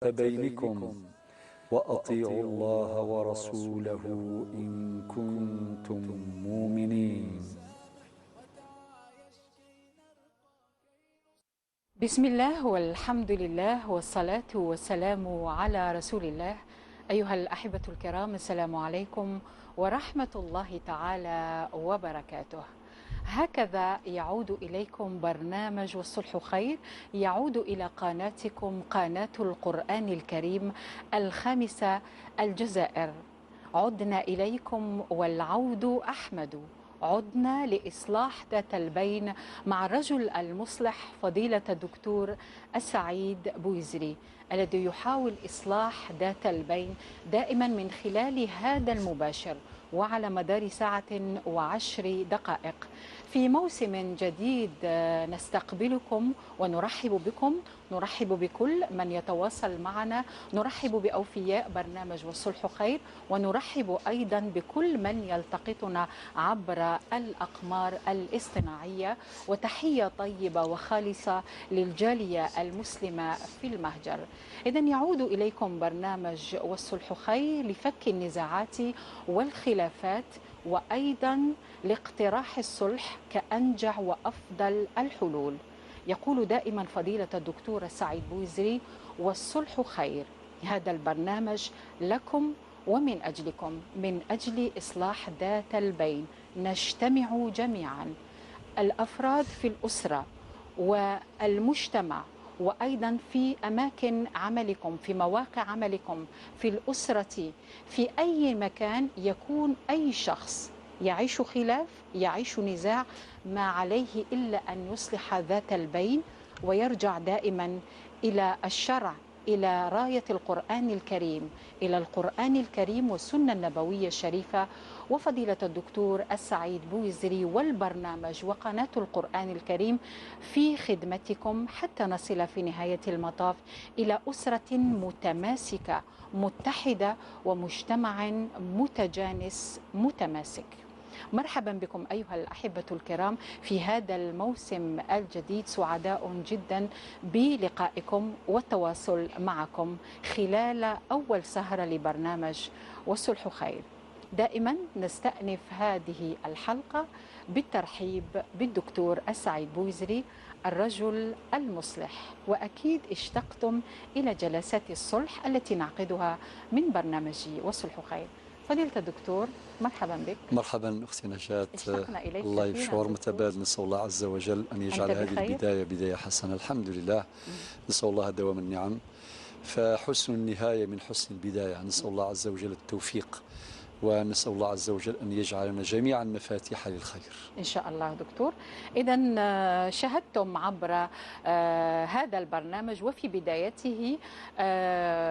بينكم وأطيعوا الله ورسوله إن كنتم مؤمنين. بسم الله والحمد لله والصلاة والسلام على رسول الله. أيها الأحبة الكرام، السلام عليكم ورحمة الله تعالى وبركاته. هكذا يعود إليكم برنامج والصلح خير، يعود إلى قناتكم قناة القرآن الكريم الخامسة الجزائر. عدنا إليكم والعود أحمد، عدنا لإصلاح ذات البين مع الرجل المصلح فضيلة الدكتور السعيد بويزري، الذي يحاول إصلاح ذات البين دائما من خلال هذا المباشر وعلى مدار 1:10 دقائق. في موسم جديد نستقبلكم ونرحب بكم، نرحب بكل من يتواصل معنا، نرحب بأوفياء برنامج والصلح خير، ونرحب أيضا بكل من يلتقطنا عبر الأقمار الاصطناعية، وتحية طيبة وخالصة للجالية المسلمة في المهجر. إذن يعود إليكم برنامج والصلح خير لفك النزاعات والخلافات، وأيضا لاقتراح الصلح كأنجع وأفضل الحلول. يقول دائما فضيلة الدكتور سعيد بويزري: والصلح خير. هذا البرنامج لكم ومن أجلكم، من أجل إصلاح ذات البين. نجتمع جميعا، الأفراد في الأسرة والمجتمع، وأيضا في أماكن عملكم، في مواقع عملكم، في الأسرة، في أي مكان يكون أي شخص يعيش خلاف، يعيش نزاع، ما عليه إلا أن يصلح ذات البين ويرجع دائما إلى الشرع، إلى راية القرآن الكريم، إلى القرآن الكريم والسنة النبوية الشريفة. وفضيلة الدكتور السعيد بويزري والبرنامج وقناة القرآن الكريم في خدمتكم حتى نصل في نهاية المطاف إلى أسرة متماسكة متحدة ومجتمع متجانس متماسك. مرحبا بكم أيها الأحبة الكرام في هذا الموسم الجديد، سعداء جدا بلقائكم والتواصل معكم خلال أول سهرة لبرنامج والصلح خير. دائما نستأنف هذه الحلقة بالترحيب بالدكتور السعيد بويزري الرجل المصلح، وأكيد اشتقتم إلى جلسات الصلح التي نعقدها من برنامج والصلح خير. فضيلة الدكتور مرحبا بك. مرحبا أختي نجاة، اشتقنا إليك. الله يشعر متبادل. نسأل الله عز وجل أن يجعل هذه البداية بداية حسنة. الحمد لله، نسأل الله دوام النعم، فحسن النهاية من حسن البداية. نسأل الله عز وجل التوفيق، ونسأل الله عز وجل أن يجعلنا جميعا مفاتيح للخير إن شاء الله. دكتور، إذا شاهدتم عبر هذا البرنامج وفي بدايته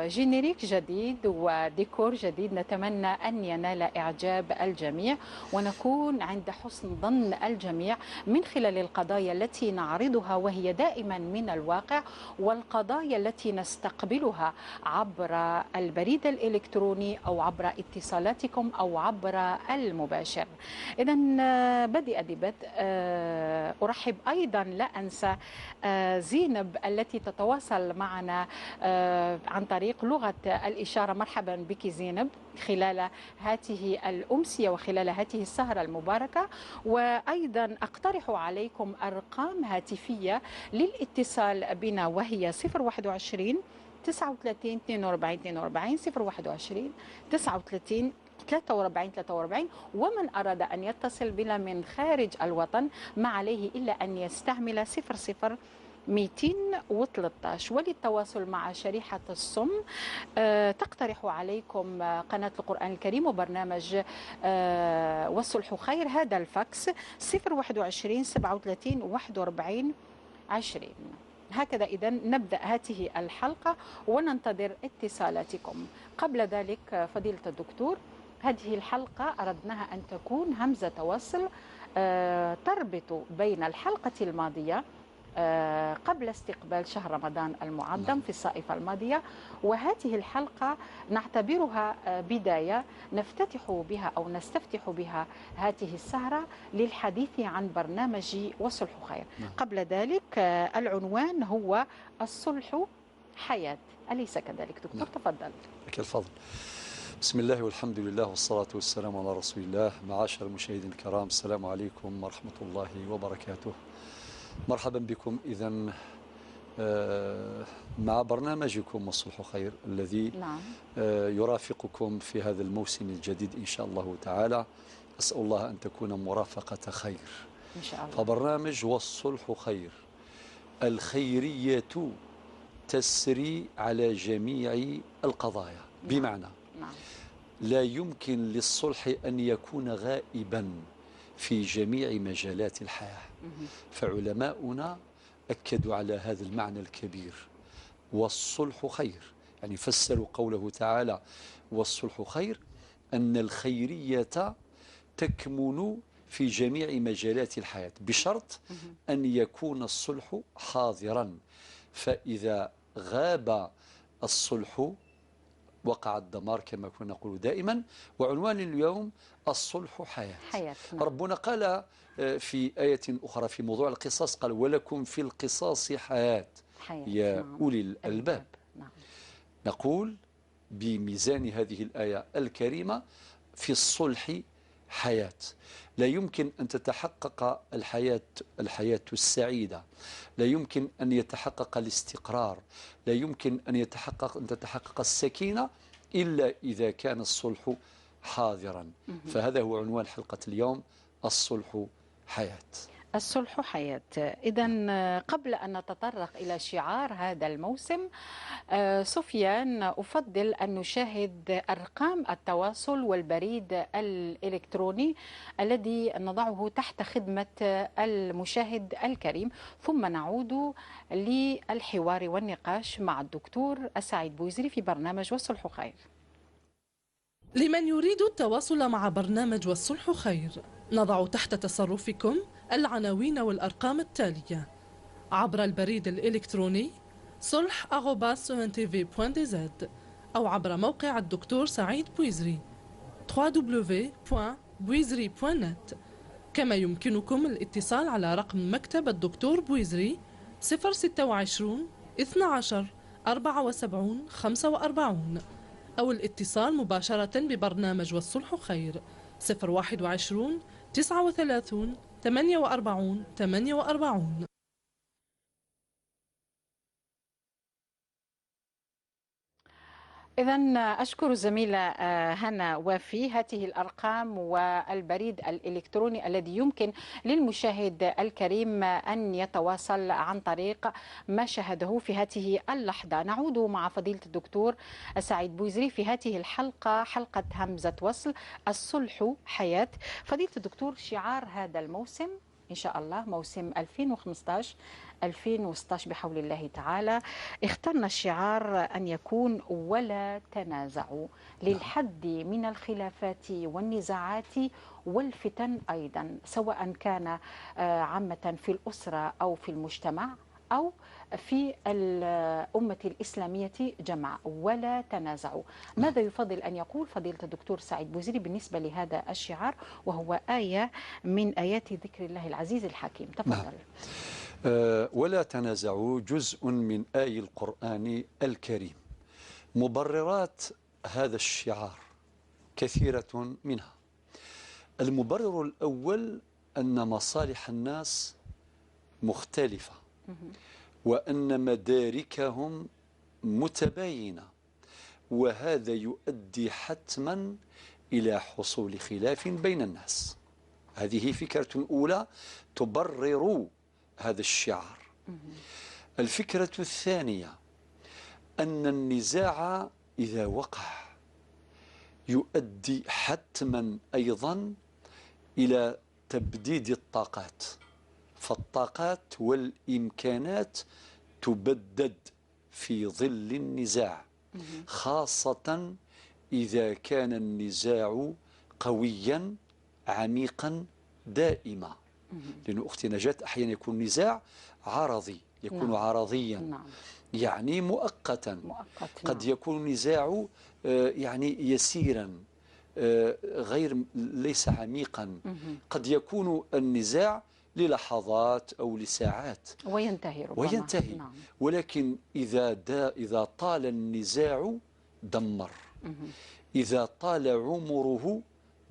générique جديد وديكور جديد، نتمنى أن ينال إعجاب الجميع ونكون عند حسن ظن الجميع من خلال القضايا التي نعرضها وهي دائما من الواقع، والقضايا التي نستقبلها عبر البريد الإلكتروني أو عبر اتصالاتكم أو عبر المباشر. إذا بدء ببدء أرحب أيضا، لا أنسى زينب التي تتواصل معنا عن طريق لغة الإشارة. مرحبا بك زينب خلال هذه الأمسية وخلال هذه السهرة المباركة. وأيضا أقترح عليكم أرقام هاتفية للاتصال بنا، وهي 021 39 42 42، 021 39 43 43. ومن أراد أن يتصل بنا من خارج الوطن ما عليه إلا أن يستعمل 00 213. وللتواصل مع شريحة الصم تقترح عليكم قناة القرآن الكريم وبرنامج والصلح خير هذا الفاكس 021 37 41 20. هكذا إذا نبدأ هذه الحلقة وننتظر اتصالاتكم. قبل ذلك فضيلة الدكتور، هذه الحلقة أردناها أن تكون همزة وصل تربط بين الحلقة الماضية قبل استقبال شهر رمضان المعظم في الصائفة الماضية، وهذه الحلقة نعتبرها بداية نفتتح بها أو نستفتح بها هذه السهرة للحديث عن برنامج والصلح خير. قبل ذلك العنوان هو الصلح حياة، أليس كذلك دكتور؟ نعم. تفضل. لك الفضل. بسم الله والحمد لله والصلاة والسلام على رسول الله. معاشر المشاهدين الكرام، السلام عليكم ورحمة الله وبركاته. مرحبا بكم إذن مع برنامجكم والصلح خير الذي نعم. يرافقكم في هذا الموسم الجديد إن شاء الله تعالى. أسأل الله أن تكون مرافقة خير إن شاء الله. فبرنامج والصلح خير، الخيرية تسري على جميع القضايا. بمعنى نعم. لا يمكن للصلح أن يكون غائبا في جميع مجالات الحياة. فعلماؤنا أكدوا على هذا المعنى الكبير، والصلح خير، يعني فسروا قوله تعالى والصلح خير أن الخيرية تكمن في جميع مجالات الحياة بشرط أن يكون الصلح حاضرا. فإذا غاب الصلح وقع الدمار كما كنا نقول دائما. وعنوان اليوم الصلح حياة. حياة. نعم. ربنا قال في آية أخرى في موضوع القصاص، قال ولكم في القصاص حياة يا نعم. أولي الألباب. نعم. نقول بميزان هذه الآية الكريمة في الصلح حياة. لا يمكن أن تتحقق الحياة السعيدة، لا يمكن أن يتحقق الاستقرار، لا يمكن أن تتحقق السكينة إلا إذا كان الصلح حاضرا. فهذا هو عنوان حلقة اليوم، الصلح حياة. الصلح حياة. إذا قبل أن نتطرق إلى شعار هذا الموسم سفيان، أفضل أن نشاهد أرقام التواصل والبريد الإلكتروني الذي نضعه تحت خدمة المشاهد الكريم، ثم نعود للحوار والنقاش مع الدكتور السعيد بويزري في برنامج والصلح خير. لمن يريد التواصل مع برنامج والصلح خير، نضع تحت تصرفكم العناوين والأرقام التالية عبر البريد الإلكتروني solh@entv.dz أو عبر موقع الدكتور سعيد بويزري www.bouizri.net. كما يمكنكم الاتصال على رقم مكتب الدكتور بويزري 026 12 74 45 أو الاتصال مباشرة ببرنامج والصلح خير 021 39 48 48. إذا أشكر الزميلة هنا وافي هذه الأرقام والبريد الإلكتروني الذي يمكن للمشاهد الكريم أن يتواصل عن طريق ما شاهده في هذه اللحظة. نعود مع فضيلة الدكتور سعيد بويزري في هذه الحلقة، حلقة همزة وصل، الصلح حياة. فضيلة الدكتور، شعار هذا الموسم إن شاء الله موسم 2015 2016 بحول الله تعالى، اخترنا الشعار أن يكون ولا تنازعوا، للحد من الخلافات والنزاعات والفتن أيضا، سواء كان عامة في الأسرة أو في المجتمع أو في الأمة الإسلامية جمع، ولا تنازعوا. ماذا يفضل أن يقول فضيلة الدكتور سعيد بويزري بالنسبة لهذا الشعار، وهو آية من آيات ذكر الله العزيز الحكيم؟ تفضل. نعم. ولا تنازعوا جزء من آي القرآن الكريم. مبررات هذا الشعار كثيرة، منها المبرر الأول أن مصالح الناس مختلفة وأن مداركهم متباينة، وهذا يؤدي حتما إلى حصول خلاف بين الناس. هذه فكرة أولى تبرر هذا الشعار. الفكرة الثانية أن النزاع إذا وقع يؤدي حتما أيضا إلى تبديد الطاقات، فالطاقات والإمكانات تبدد في ظل النزاع، خاصة إذا كان النزاع قويا عميقا دائما. لأن أختي نجاة أحيانا يكون نزاع عرضي، يكون نعم. عرضيا، نعم. يعني مؤقتا. قد نعم. يكون نزاع يعني يسيرا، غير ليس عميقا. قد يكون النزاع للحظات أو لساعات وينتهي ربما. وينتهي. نعم. ولكن إذا طال النزاع دمر، إذا طال عمره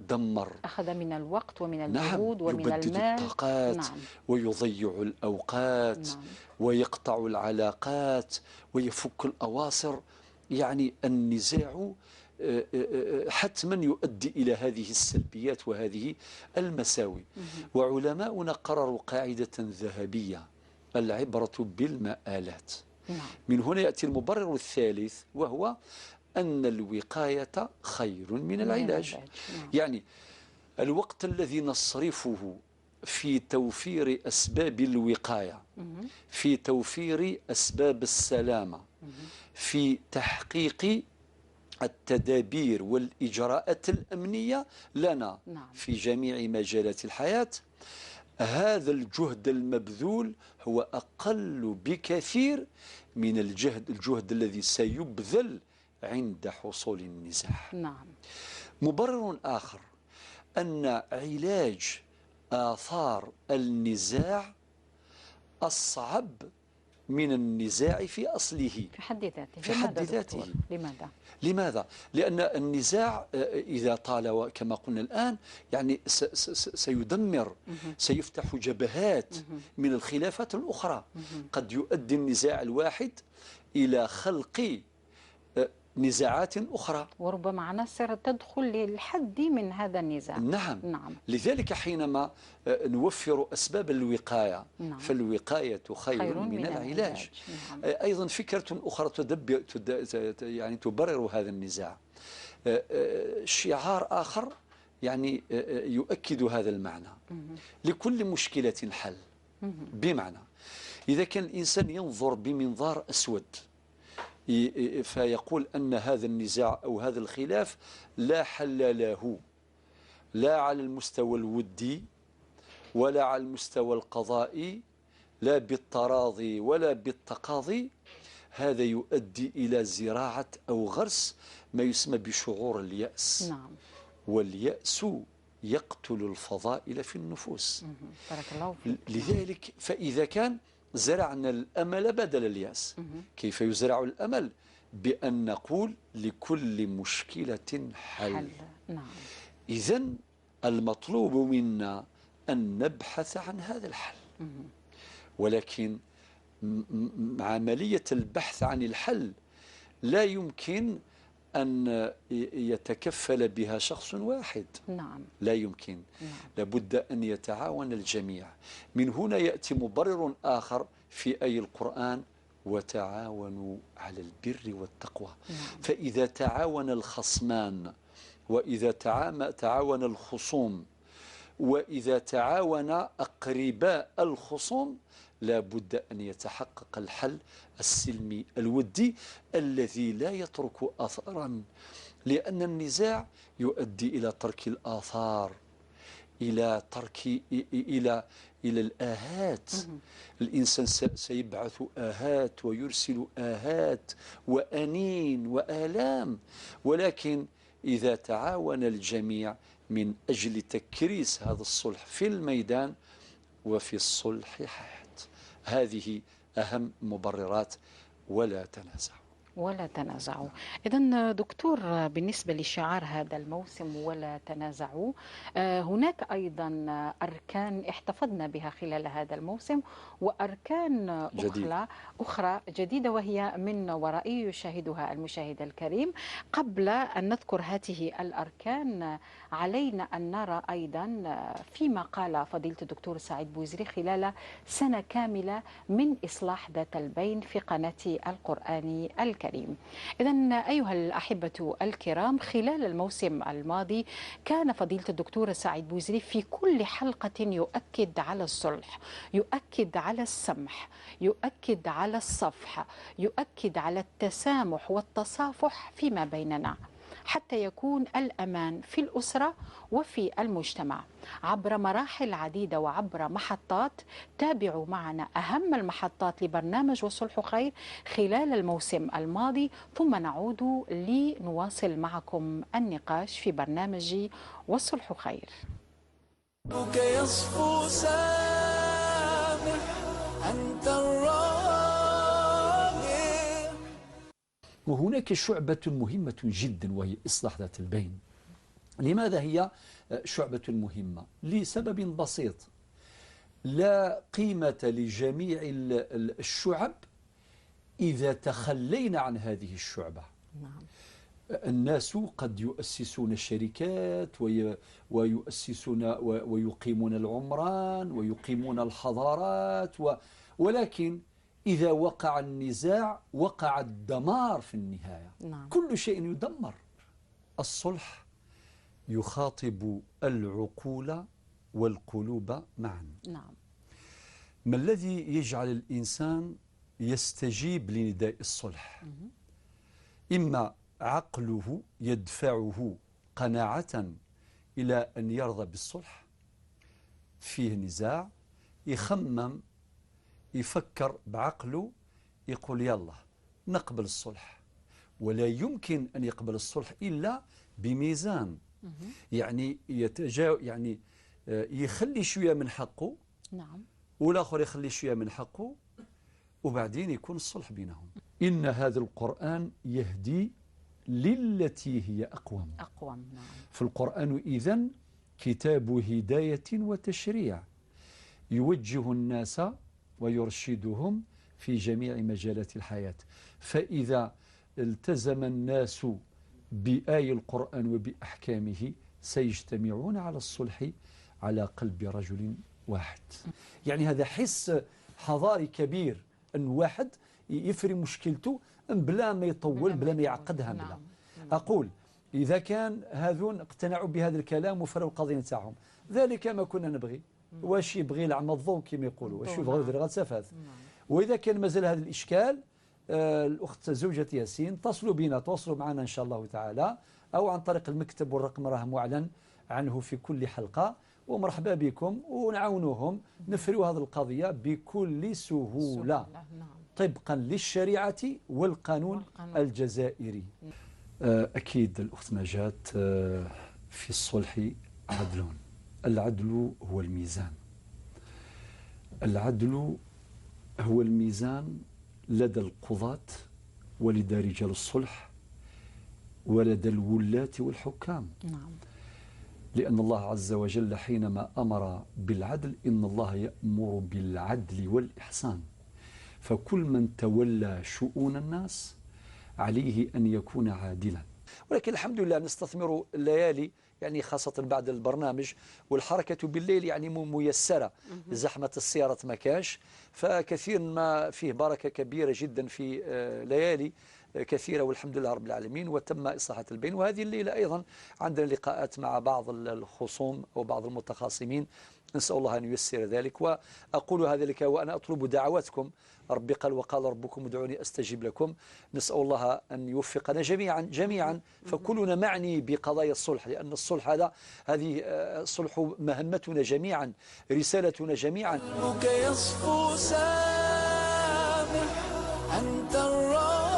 دمر، أخذ من الوقت ومن الجهود، نعم، ومن يبدد المال، الطاقات، نعم، ويضيع الأوقات، نعم، ويقطع العلاقات ويفك الأواصر. يعني النزاع حتما يؤدي إلى هذه السلبيات وهذه المساوئ. وعلماؤنا قرروا قاعدة ذهبية: العبرة بالمآلات. نعم. من هنا يأتي المبرر الثالث، وهو أن الوقاية خير من العلاج. نعم. يعني الوقت الذي نصرفه في توفير أسباب الوقاية، في توفير أسباب السلامة، في تحقيق التدابير والإجراءات الأمنية لنا، نعم، في جميع مجالات الحياة، هذا الجهد المبذول هو أقل بكثير من الجهد الذي سيبذل عند حصول النزاع. نعم. مبرر آخر أن علاج آثار النزاع أصعب من النزاع في أصله، في حد ذاته. في حد ذاته. لماذا؟ لماذا؟ لأن النزاع إذا طال كما قلنا الآن يعني سيدمر، سيفتح جبهات من الخلافات الأخرى. قد يؤدي النزاع الواحد إلى خلق نزاعات أخرى، وربما عناصر تدخل للحد من هذا النزاع. نعم. نعم. لذلك حينما نوفر أسباب الوقاية، نعم، فالوقاية خير من العلاج. نعم. أيضا فكرة أخرى يعني تبرر هذا النزاع، شعار آخر يعني يؤكد هذا المعنى: لكل مشكلة حل. بمعنى إذا كان الإنسان ينظر بمنظار أسود فيقول أن هذا النزاع أو هذا الخلاف لا حل له، لا على المستوى الودي ولا على المستوى القضائي، لا بالتراضي ولا بالتقاضي، هذا يؤدي إلى زراعة أو غرس ما يسمى بشعور اليأس. نعم. واليأس يقتل الفضائل في النفوس. بارك الله فيك. لذلك فإذا كان زرعنا الأمل بدل اليأس، كيف يزرع الأمل؟ بأن نقول لكل مشكلة حل. نعم. إذن المطلوب منا أن نبحث عن هذا الحل، ولكن عملية البحث عن الحل لا يمكن أن يتكفل بها شخص واحد. نعم. لا يمكن. نعم. لابد أن يتعاون الجميع. من هنا يأتي مبرر آخر في أي القرآن: وتعاونوا على البر والتقوى. نعم. فإذا تعاون الخصمان، وإذا تعاون الخصوم، وإذا تعاون أقرباء الخصوم، لا بد أن يتحقق الحل السلمي الودي الذي لا يترك أثرا، لأن النزاع يؤدي إلى ترك الآثار، إلى ترك إلى الآهات. الإنسان سيبعث آهات ويرسل آهات وأنين وآلام، ولكن إذا تعاون الجميع من أجل تكريس هذا الصلح في الميدان، وفي الصلح حياة. هذه أهم مبررات ولا تنازعوا. ولا تنازعوا. إذن دكتور، بالنسبة لشعار هذا الموسم ولا تنازعوا، هناك أيضا أركان احتفظنا بها خلال هذا الموسم، وأركان أخرى جديدة وهي من ورائي يشاهدها المشاهد الكريم. قبل أن نذكر هذه الأركان علينا أن نرى أيضا فيما قال فضيلة الدكتور سعيد بوزري خلال سنة كاملة من إصلاح ذات البين في قناة القرآن الكريم. إذن أيها الأحبة الكرام، خلال الموسم الماضي كان فضيلة الدكتور سعيد بوزري في كل حلقة يؤكد على الصلح، يؤكد على السمح، يؤكد على الصفح، يؤكد على التسامح والتصافح فيما بيننا، حتى يكون الأمان في الأسرة وفي المجتمع عبر مراحل عديدة وعبر محطات. تابعوا معنا أهم المحطات لبرنامج والصلح خير خلال الموسم الماضي، ثم نعود لنواصل معكم النقاش في برنامج والصلح خير. يصفو سالما. وهناك شعبة مهمة جدا وهي إصلاح ذات البين. لماذا هي شعبة مهمة؟ لسبب بسيط: لا قيمة لجميع الشعب إذا تخلينا عن هذه الشعبة. نعم. الناس قد يؤسسون الشركات ويؤسسون ويقيمون العمران ويقيمون الحضارات، ولكن إذا وقع النزاع وقع الدمار في النهاية. نعم. كل شيء يدمر. الصلح يخاطب العقول والقلوب معا. نعم. ما الذي يجعل الإنسان يستجيب لنداء الصلح؟ إما عقله يدفعه قناعة إلى أن يرضى بالصلح، فيه نزاع، يخمم، يفكر بعقله، يقول يلا نقبل الصلح. ولا يمكن أن يقبل الصلح إلا بميزان، يعني يعني يخلي شوية من حقه، نعم، والآخر يخلي شوية من حقه، وبعدين يكون الصلح بينهم. إن هذا القرآن يهدي للتي هي أقوم. أقوم، نعم. فالقرآن إذن كتاب هداية وتشريع، يوجه الناس ويرشدهم في جميع مجالات الحياة. فإذا التزم الناس بآي القرآن وبأحكامه سيجتمعون على الصلح على قلب رجل واحد. يعني هذا حس حضاري كبير، أن واحد يفري مشكلته بلا ما يطول، بلا ما يعقدها. بلا. نعم. أقول إذا كان هذون اقتنعوا بهذا الكلام وفروا القضية نتاعهم، ذلك ما كنا نبغي. واش يبغي العمى الضوء كما يقولوا، واش يبغي غير غتسافات. وإذا كان مازال هذا الإشكال، الأخت زوجة ياسين اتصلوا بنا، تواصلوا معنا إن شاء الله تعالى، أو عن طريق المكتب، والرقم راه معلن عنه في كل حلقة. ومرحبا بكم ونعاونوهم نفروا هذه القضية بكل سهولة، نعم، طبقا للشريعة والقانون الجزائري. أكيد الأخت نجاة، في الصلح عدل. العدل هو الميزان. العدل هو الميزان لدى القضاة ولدى رجال الصلح ولدى الولاة والحكام. نعم. لأن الله عز وجل حينما أمر بالعدل، إن الله يأمر بالعدل والإحسان، فكل من تولى شؤون الناس عليه أن يكون عادلا. ولكن الحمد لله نستثمر الليالي، يعني خاصة بعد البرنامج، والحركة بالليل يعني ميسرة، زحمة السيارات ما كاش، فكثير ما فيه بركة كبيرة جدا في ليالي كثيرة، والحمد لله رب العالمين. وتم إصلاحة البين. وهذه الليلة أيضا عندنا لقاءات مع بعض الخصوم أو بعض المتخاصمين، نسأل الله أن ييسر ذلك. وأقول هذا لك وأنا أطلب دعواتكم. ربي قال وقال ربكم ادعوني أستجب لكم. نسأل الله أن يوفقنا جميعا جميعا، فكلنا معني بقضايا الصلح، لأن الصلح هذا، هذه الصلح مهمتنا جميعا، رسالتنا جميعا. قلبك يصفو سامح أنت الراجح.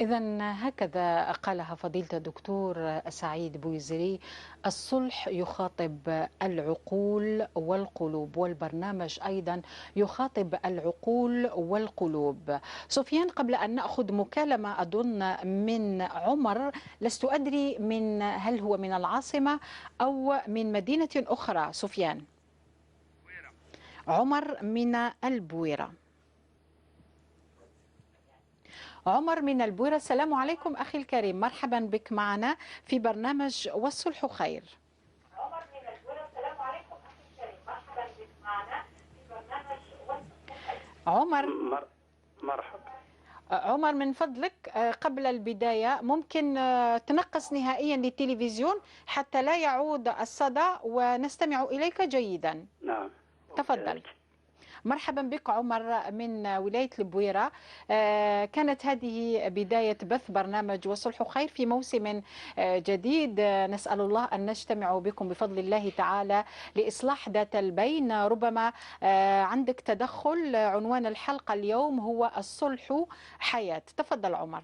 إذا هكذا قالها فضيلة الدكتور سعيد بويزري: الصلح يخاطب العقول والقلوب، والبرنامج أيضا يخاطب العقول والقلوب. سفيان، قبل أن نأخذ مكالمة أظن من عمر، لست أدري من هل هو من العاصمة أو من مدينة أخرى. سفيان، عمر من البويرة. عمر من البويرة، السلام عليكم أخي الكريم، مرحبا بك معنا في برنامج والصلح خير. عمر من البويرة، السلام عليكم أخي الكريم، مرحبا بك معنا في برنامج والصلح خير. عمر، مرحبا. عمر، من فضلك قبل البداية ممكن تنقص نهائيا للتلفزيون حتى لا يعود الصدى ونستمع إليك جيدا. نعم، تفضل. مرحبا بك عمر من ولاية البويرة. كانت هذه بداية بث برنامج وصلح خير في موسم جديد. نسأل الله أن نجتمع بكم بفضل الله تعالى لإصلاح ذات البين. ربما عندك تدخل، عنوان الحلقة اليوم هو الصلح حياة. تفضل عمر.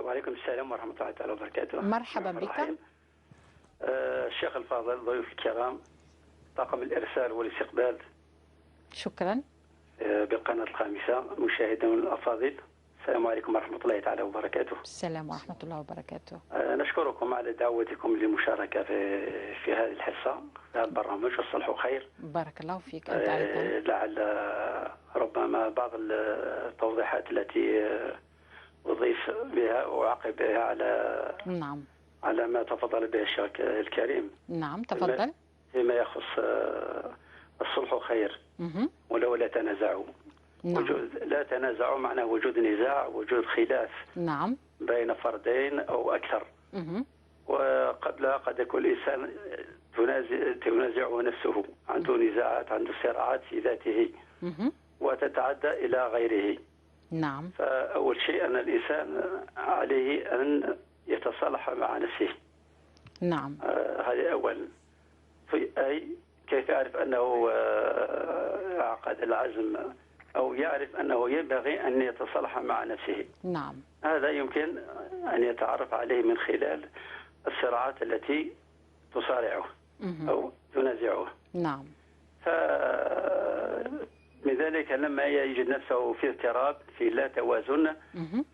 وعليكم السلام ورحمة الله تعالى وبركاته. مرحبا بك. الشيخ الفاضل، ضيوف الكرام، طاقم الإرسال والاستقبال. شكرا. بالقناة الخامسة، مشاهدينا الأفاضل، السلام عليكم ورحمة الله تعالى وبركاته. السلام ورحمة الله وبركاته. نشكركم على دعوتكم للمشاركة في هذه الحصة، في هذا البرنامج، والصلح خير. بارك الله فيك. أنت أيضا. لعل ربما بعض التوضيحات التي أضيف بها وأعقب بها على نعم على ما تفضل به الشيخ الكريم. نعم تفضل. فيما يخص الصلح خير ولو لا تنازعوا. نعم. وجود لا تنازعوا معناه وجود نزاع، وجود خلاف نعم بين فردين أو أكثر. وقبلها قد يكون الإنسان تنازعه نفسه، عنده نزاعات، عنده صراعات في ذاته وتتعدى إلى غيره. نعم. فأول شيء أن الإنسان عليه أن يتصالح مع نفسه. نعم. هذا أول. أي كيف يعرف أنه عقد العزم أو يعرف أنه ينبغي أن يتصالح مع نفسه؟ نعم. هذا يمكن أن يتعرف عليه من خلال الصراعات التي تصارعه أو تنازعه. نعم. من ذلك لما يجد نفسه في اضطراب، في لا توازن،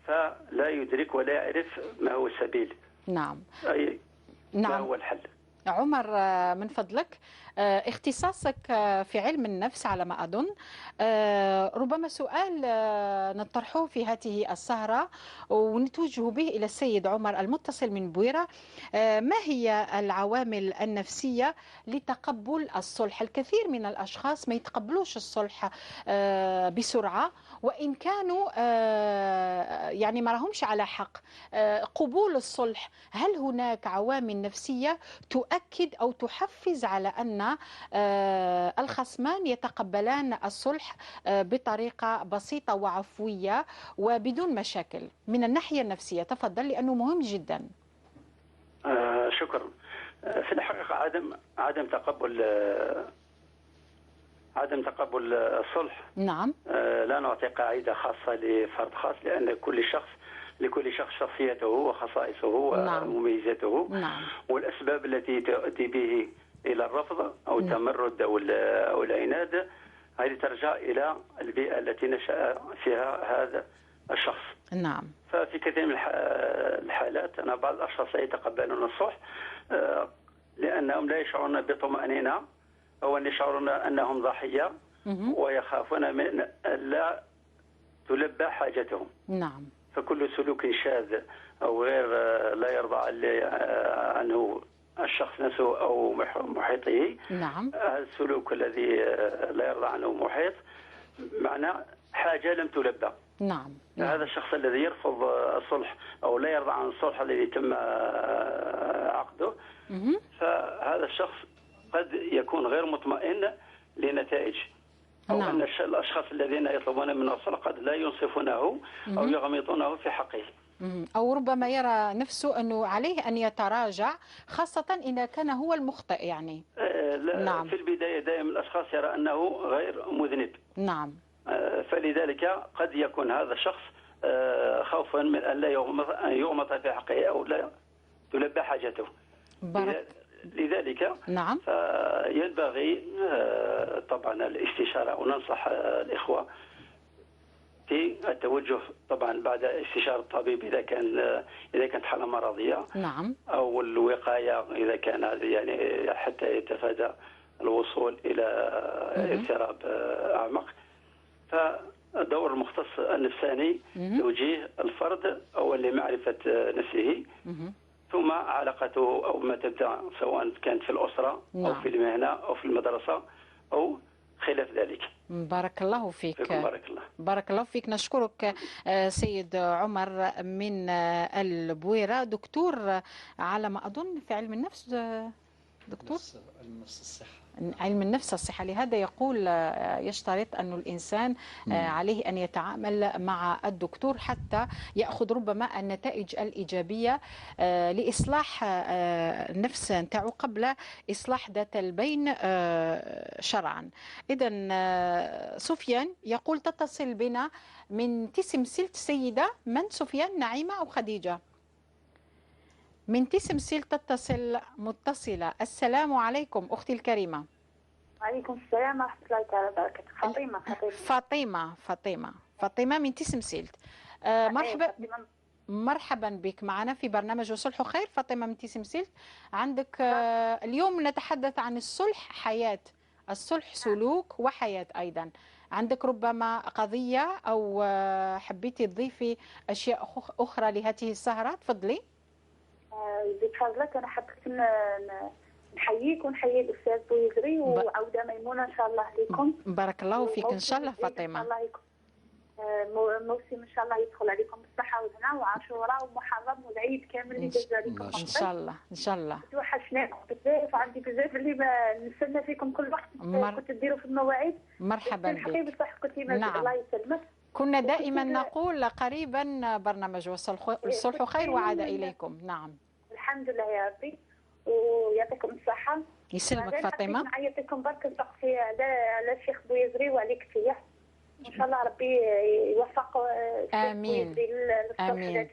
فلا يدرك ولا يعرف ما هو السبيل. نعم. أي نعم. ما هو الحل. عمر، من فضلك، اختصاصك في علم النفس على ما أظن، ربما سؤال نطرحه في هذه السهرة ونتوجه به إلى السيد عمر المتصل من بويرة، ما هي العوامل النفسية لتقبل الصلح؟ الكثير من الأشخاص ما يتقبلوش الصلح بسرعة، وإن كانوا يعني ما راهمش على حق. قبول الصلح، هل هناك عوامل نفسية تؤكد أو تحفز على أن الخصمان يتقبلان الصلح بطريقة بسيطة وعفوية وبدون مشاكل من الناحية النفسية؟ تفضل، لأنه مهم جدا. شكرا. في الحقيقة عدم تقبل الصلح. نعم. لا نعطي قاعدة خاصة لفرد خاص، لأن لكل شخص شخصيته وخصائصه ومميزاته. نعم. والأسباب التي تؤدي به إلى الرفض أو التمرد أو العناد، هذه ترجع إلى البيئة التي نشأ فيها هذا الشخص. نعم. ففي كثير من الحالات أن بعض الأشخاص لا يتقبلون الصلح لأنهم لا يشعرون بطمأنينة، أو أن يشعرون أنهم ضحية ويخافون من لا تلبى حاجتهم. نعم. فكل سلوك شاذ أو غير لا يرضى عنه الشخص نفسه أو محيطه. نعم. السلوك الذي لا يرضى عنه محيط معناه حاجة لم تلبى. نعم. هذا الشخص الذي يرفض الصلح أو لا يرضى عن الصلح الذي تم عقده، فهذا الشخص قد يكون غير مطمئن لنتائج، أو نعم. أن الأشخاص الذين يطلبون منه الصلح قد لا ينصفونه أو يغمطونه في حقه، أو ربما يرى نفسه أنه عليه أن يتراجع، خاصة إذا كان هو المخطئ يعني. نعم. في البداية دائما الأشخاص يرى أنه غير مذنب. نعم. فلذلك قد يكون هذا الشخص خوفا من أن لا يغمط في حقه أو لا تلبى حاجته. لذلك نعم. فينبغي طبعا الاستشارة، وننصح الإخوة في التوجه طبعا بعد استشارة الطبيب إذا كانت حالة مرضية. نعم. أو الوقاية إذا كان يعني حتى يتفادى الوصول إلى اضطراب أعمق. فدور المختص النفساني توجيه الفرد أولا لمعرفة نفسه، ثم علاقته أو ما تبدأ سواء كانت في الأسرة نعم. أو في المهنة أو في المدرسة أو خلاف ذلك. بارك الله فيك. بارك الله. بارك الله فيك. نشكرك سيد عمر من البويرة، دكتور على ما أظن في علم النفس. دكتور علم النفس الصحة. علم النفس الصحة، لهذا يقول يشترط أن الإنسان عليه أن يتعامل مع الدكتور حتى يأخذ ربما النتائج الإيجابية لإصلاح النفس نتاعو قبل إصلاح ذات البين شرعا. إذا سفيان يقول تتصل بنا من تسمسيلت سيدة من سفيان، نعيمة أو خديجة؟ من تسمسيلت تتصل متصلة. السلام عليكم أختي الكريمة. وعليكم السلام ورحمة الله تعالى وبركاته. فاطمة. فاطمة فاطمة فاطمة من تيسمسيلت. مرحبا مرحبا بك معنا في برنامج وصلح خير. فاطمة من تيسمسيلت، عندك اليوم نتحدث عن الصلح حياة، الصلح سلوك وحياة أيضا. عندك ربما قضية أو حبيتي تضيفي أشياء أخرى لهذه السهرة، تفضلي. بفضلك أنا حبيت نحييك ونحيي الأستاذ بويزري وعودة ميمونة إن شاء الله لكم. بارك الله فيك إن شاء الله فاطمة. الله يكون موسم إن شاء الله يدخل عليكم بالصحة والهنا وعاشوراء ومحرم والعيد كامل اللي داز عليكم إن شاء الله. إن شاء الله. توحشناكم بزاف، عندي بزاف اللي ما نستنى فيكم كل وقت كنت ديروا في المواعيد. مرحبا بك. بصح كنت نعم. الله يسلمك. كنا دائما نقول قريبا برنامج والصلح خير وعاد إليكم. نعم. الحمد لله يا ربي ويعطيكم الصحة. يسلمك فاطمة. نعيط لكم برك نسقسي على الشيخ بويزري وعليك فيه. ان شاء الله ربي يوفق. امين امين.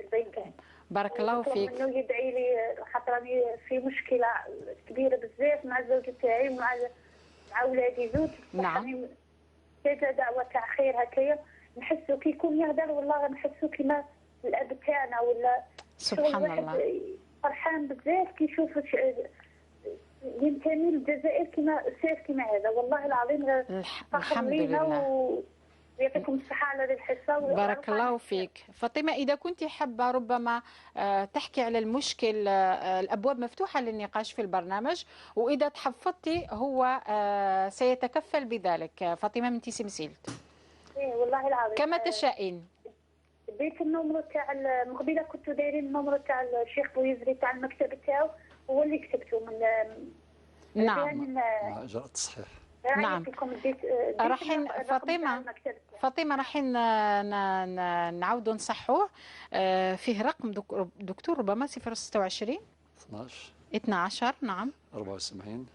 بارك الله فيك. انه يدعي لي خاطر راني في مشكلة كبيرة بزاف مع الزوج تاعي ومع مع ولادي زوج. نعم. كذا دعوه تاع خير هكايا نحسو كي يكون يهدر والله نحسو كيما الاب تاعنا ولا سبحان الله. فرحان بزاف كي يشوف ينتمي للجزائر كما سيف كما هذا والله العظيم. الحمد لله. يعطيكم الصحة على هذه الحصة. بارك الله فيك فاطمة. إذا كنت حابة ربما تحكي على المشكل، الأبواب مفتوحة للنقاش في البرنامج، وإذا تحفظتي هو سيتكفل بذلك. فاطمة من تيسمسيلت. إيه والله العظيم كما تشائين. ديت ال numéro تاع المقبلة، كنتو دايرين ال numéro تاع الشيخ بويزري تاع المكتب تاعو هو اللي كتبته من. نعم. إجراء التصحيح. نعم. راحين فاطمة راحين نعاودوا نصحوه. فيه رقم دكتور ربما 026 12 12 نعم 74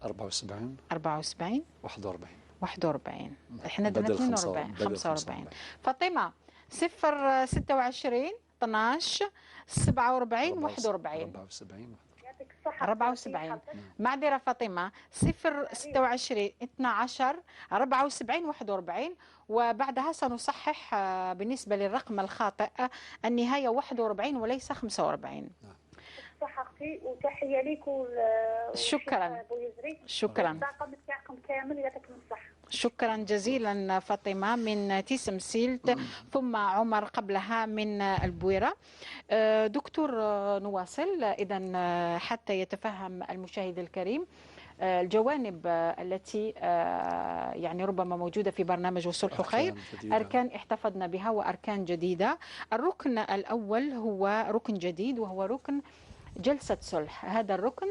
74 74 41 41. احنا درنا 42 45. فاطمة 026 12 47 41 74 74. معذرة فاطمة 026 12 74 41. وبعدها سنصحح بالنسبة للرقم الخاطئ النهاية 41 وليس 45. صح أختي، وتحية ليك. شكرا شكرا. الطاقم تاعكم كامل يعطيكم الصحة. شكرا جزيلا فاطمة من تيسمسيلت، ثم عمر قبلها من البويرة. دكتور نواصل إذا حتى يتفهم المشاهد الكريم الجوانب التي يعني ربما موجودة في برنامج والصلح خير. أركان احتفظنا بها وأركان جديدة. الركن الأول هو ركن جديد وهو ركن جلسة صلح. هذا الركن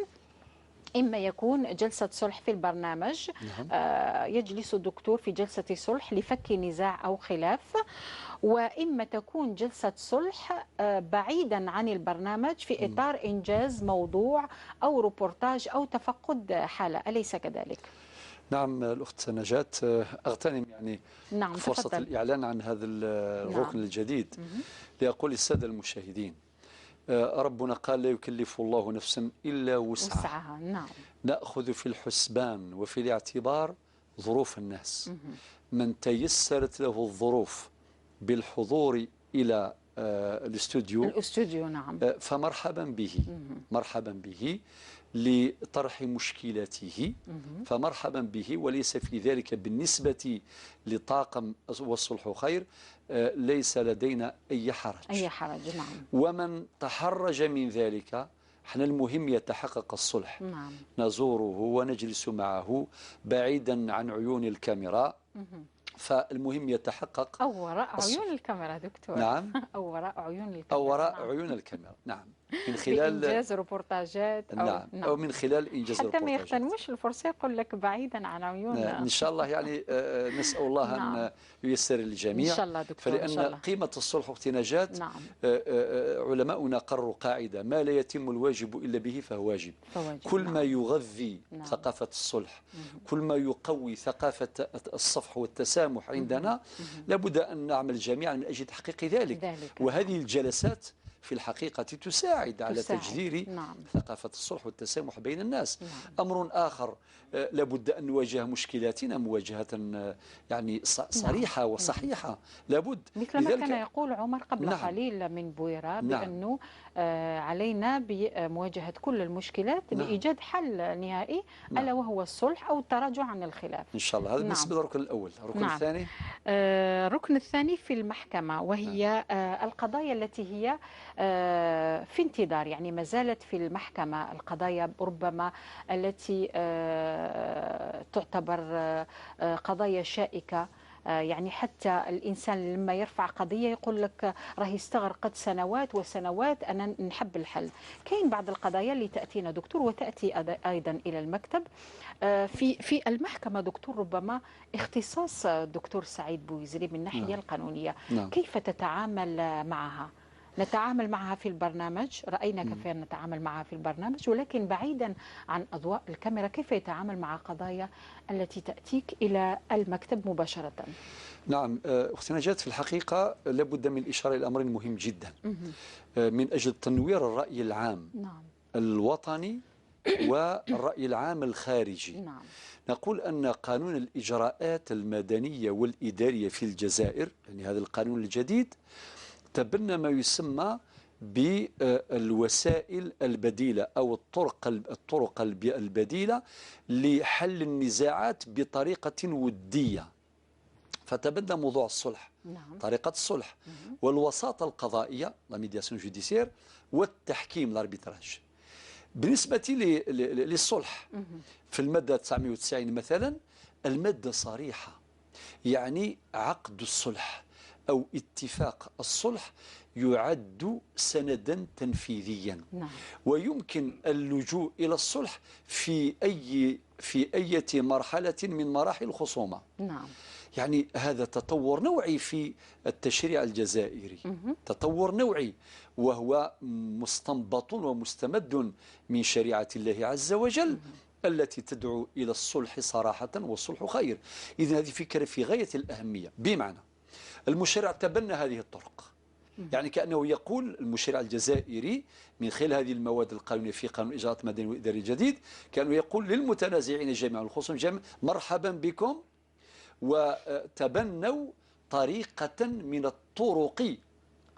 إما يكون جلسة صلح في البرنامج. نعم. يجلس الدكتور في جلسة صلح لفك نزاع أو خلاف، وإما تكون جلسة صلح بعيدا عن البرنامج في إطار إنجاز موضوع أو روبورتاج أو تفقد حالة، أليس كذلك؟ نعم الأخت نجاة، أغتنم يعني نعم فرصة تفضل. الإعلان عن هذا الركن نعم. الجديد لأقول للسادة المشاهدين، ربنا قال لا يكلف الله نفسا إلا وسعها. نعم. نأخذ في الحسبان وفي الاعتبار ظروف الناس. من تيسرت له الظروف بالحضور إلى الاستوديو نعم، فمرحبا به. مرحبا به لطرح مشكلاته، فمرحبا به، وليس في ذلك بالنسبة لطاقم والصلح خير ليس لدينا أي حرج. أي حرج نعم. ومن تحرج من ذلك احنا المهم يتحقق الصلح. نعم. نزوره ونجلس معه بعيدا عن عيون الكاميرا. فالمهم يتحقق. أو وراء عيون الكاميرا دكتور. نعم. أو وراء عيون الكاميرا. أو وراء عيون الكاميرا نعم. من خلال إنجاز روبورتاجات أو نعم. أو من خلال إنجاز حتى ما روبورتاجات. يغتنموش الفرصة يقول لك بعيدا عن عيون. إن شاء الله يعني نسأل الله نعم. أن ييسر للجميع إن شاء الله دكتور. فلأن إن شاء الله. قيمة الصلح أختي نجاة نعم. علماؤنا قرروا قاعدة: ما لا يتم الواجب إلا به فهو واجب. كل نعم. ما يغذي نعم. ثقافة الصلح، كل ما يقوي ثقافة الصفح والتسامح عندنا، لابد أن نعمل جميعا من أجل تحقيق ذلك. وهذه الجلسات في الحقيقة تساعد على تجذير ثقافة الصلح والتسامح بين الناس. أمر آخر، لابد أن نواجه مشكلاتنا مواجهة يعني صريحة وصحيحة، لابد. مثل ما كان يقول عمر قبل قليل من بويرة بأنه علينا بمواجهة كل المشكلات بإيجاد حل نهائي، ألا وهو الصلح أو التراجع عن الخلاف إن شاء الله. هذا بالنسبة للركن الأول. الركن الثاني، الركن الثاني في المحكمة، وهي القضايا التي هي في انتظار، يعني ما زالت في المحكمة، القضايا ربما التي تعتبر قضايا شائكة، يعني حتى الإنسان لما يرفع قضية يقول لك راهي استغرقت سنوات وسنوات، أنا نحب الحل. كاين بعض القضايا اللي تأتينا دكتور وتأتي أيضا إلى المكتب في المحكمة دكتور، ربما اختصاص دكتور سعيد بويزري من الناحية القانونية، كيف تتعامل معها؟ نتعامل معها في البرنامج، رأينا كيف نتعامل معها في البرنامج، ولكن بعيدا عن أضواء الكاميرا كيف يتعامل مع قضايا التي تأتيك إلى المكتب مباشرة؟ نعم أختي نجاة، في الحقيقة لابد من الإشارة إلى أمر مهم جدا من أجل تنوير الرأي العام الوطني والرأي العام الخارجي. نقول أن قانون الإجراءات المدنية والإدارية في الجزائر، يعني هذا القانون الجديد، تبنى ما يسمى بالوسائل البديلة أو الطرق البديلة لحل النزاعات بطريقة ودية. فتبنى موضوع الصلح، طريقة الصلح والوساطة القضائية la médiation judiciaire والتحكيم l'arbitrage. بالنسبة للصلح في المادة 990 مثلا، المادة صريحة، يعني عقد الصلح أو اتفاق الصلح يعد سندا تنفيذيا، ويمكن اللجوء إلى الصلح في أي مرحلة من مراحل الخصومة. يعني هذا تطور نوعي في التشريع الجزائري، تطور نوعي، وهو مستنبط ومستمد من شريعة الله عز وجل التي تدعو إلى الصلح صراحة، والصلح خير. إذن هذه فكرة في غاية الأهمية، بمعنى المشرع تبنى هذه الطرق، يعني كأنه يقول المشرع الجزائري من خلال هذه المواد القانونية في قانون الإجراءات المدني والإداري الجديد، كأنه يقول للمتنازعين جميعا الخصوم جميعا مرحبا بكم، وتبنوا طريقة من الطرق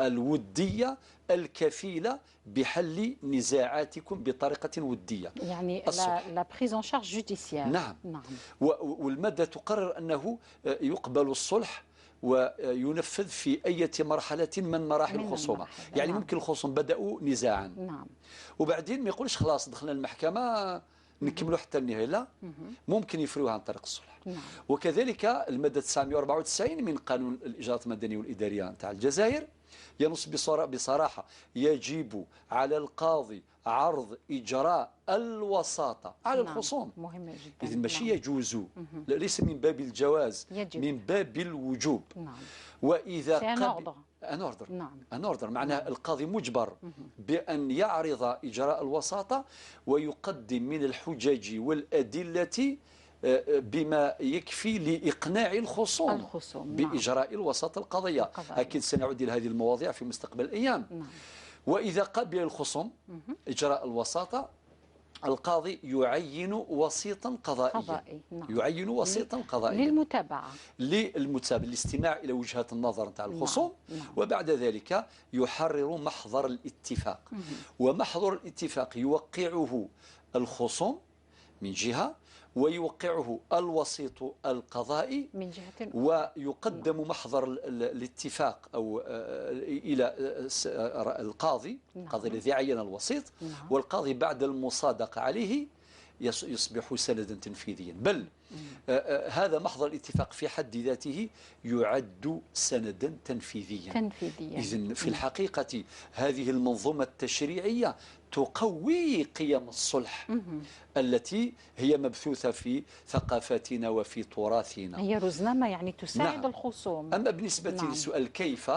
الودية الكفيلة بحل نزاعاتكم بطريقة ودية، يعني la prise en charge judiciaire. نعم. والمادة تقرر أنه يقبل الصلح وينفذ في أي مرحلة من مراحل الخصومة. يعني ممكن الخصوم بدأوا نزاعا، وبعدين ما يقولش خلاص دخلنا المحكمة نكملوا حتى النهاية، لا، ممكن يفروها عن طريق الصلح. وكذلك المادة 994 من قانون الإجراءات المدنية والإدارية نتاع الجزائر ينص بصراحة يجب على القاضي عرض إجراء الوساطة على الخصوم. مهمة جدا. إذن ماشي يجوز، ليس من باب الجواز، يجب. من باب الوجوب. وإذا قبل un ordre. Un ordre معناه القاضي مجبر بأن يعرض إجراء الوساطة ويقدم من الحجج والأدلة بما يكفي لإقناع الخصوم بإجراء الوساطة القضية. أكيد سنعود إلى هذه المواضيع في مستقبل الأيام. وإذا قبل الخصوم إجراء الوساطة، القاضي يعين وسيطا قضائيا. يعين وسيطا قضائيا للمتابعة، للاستماع إلى وجهات النظر نتاع الخصوم. وبعد ذلك يحرر محضر الاتفاق. ومحضر الاتفاق يوقعه الخصوم من جهة، ويوقعه الوسيط القضائي من جهة، ويقدم محضر الاتفاق أو إلى القاضي، القاضي الذي عين الوسيط. والقاضي بعد المصادقة عليه يصبح سندا تنفيذيا. بل هذا محضر الاتفاق في حد ذاته يعد سندا تنفيذيا. إذن في الحقيقة هذه المنظومة التشريعية تقوي قيم الصلح التي هي مبثوثة في ثقافتنا وفي تراثنا. هي رزنامة يعني تساعد الخصوم. أما بالنسبة للسؤال كيف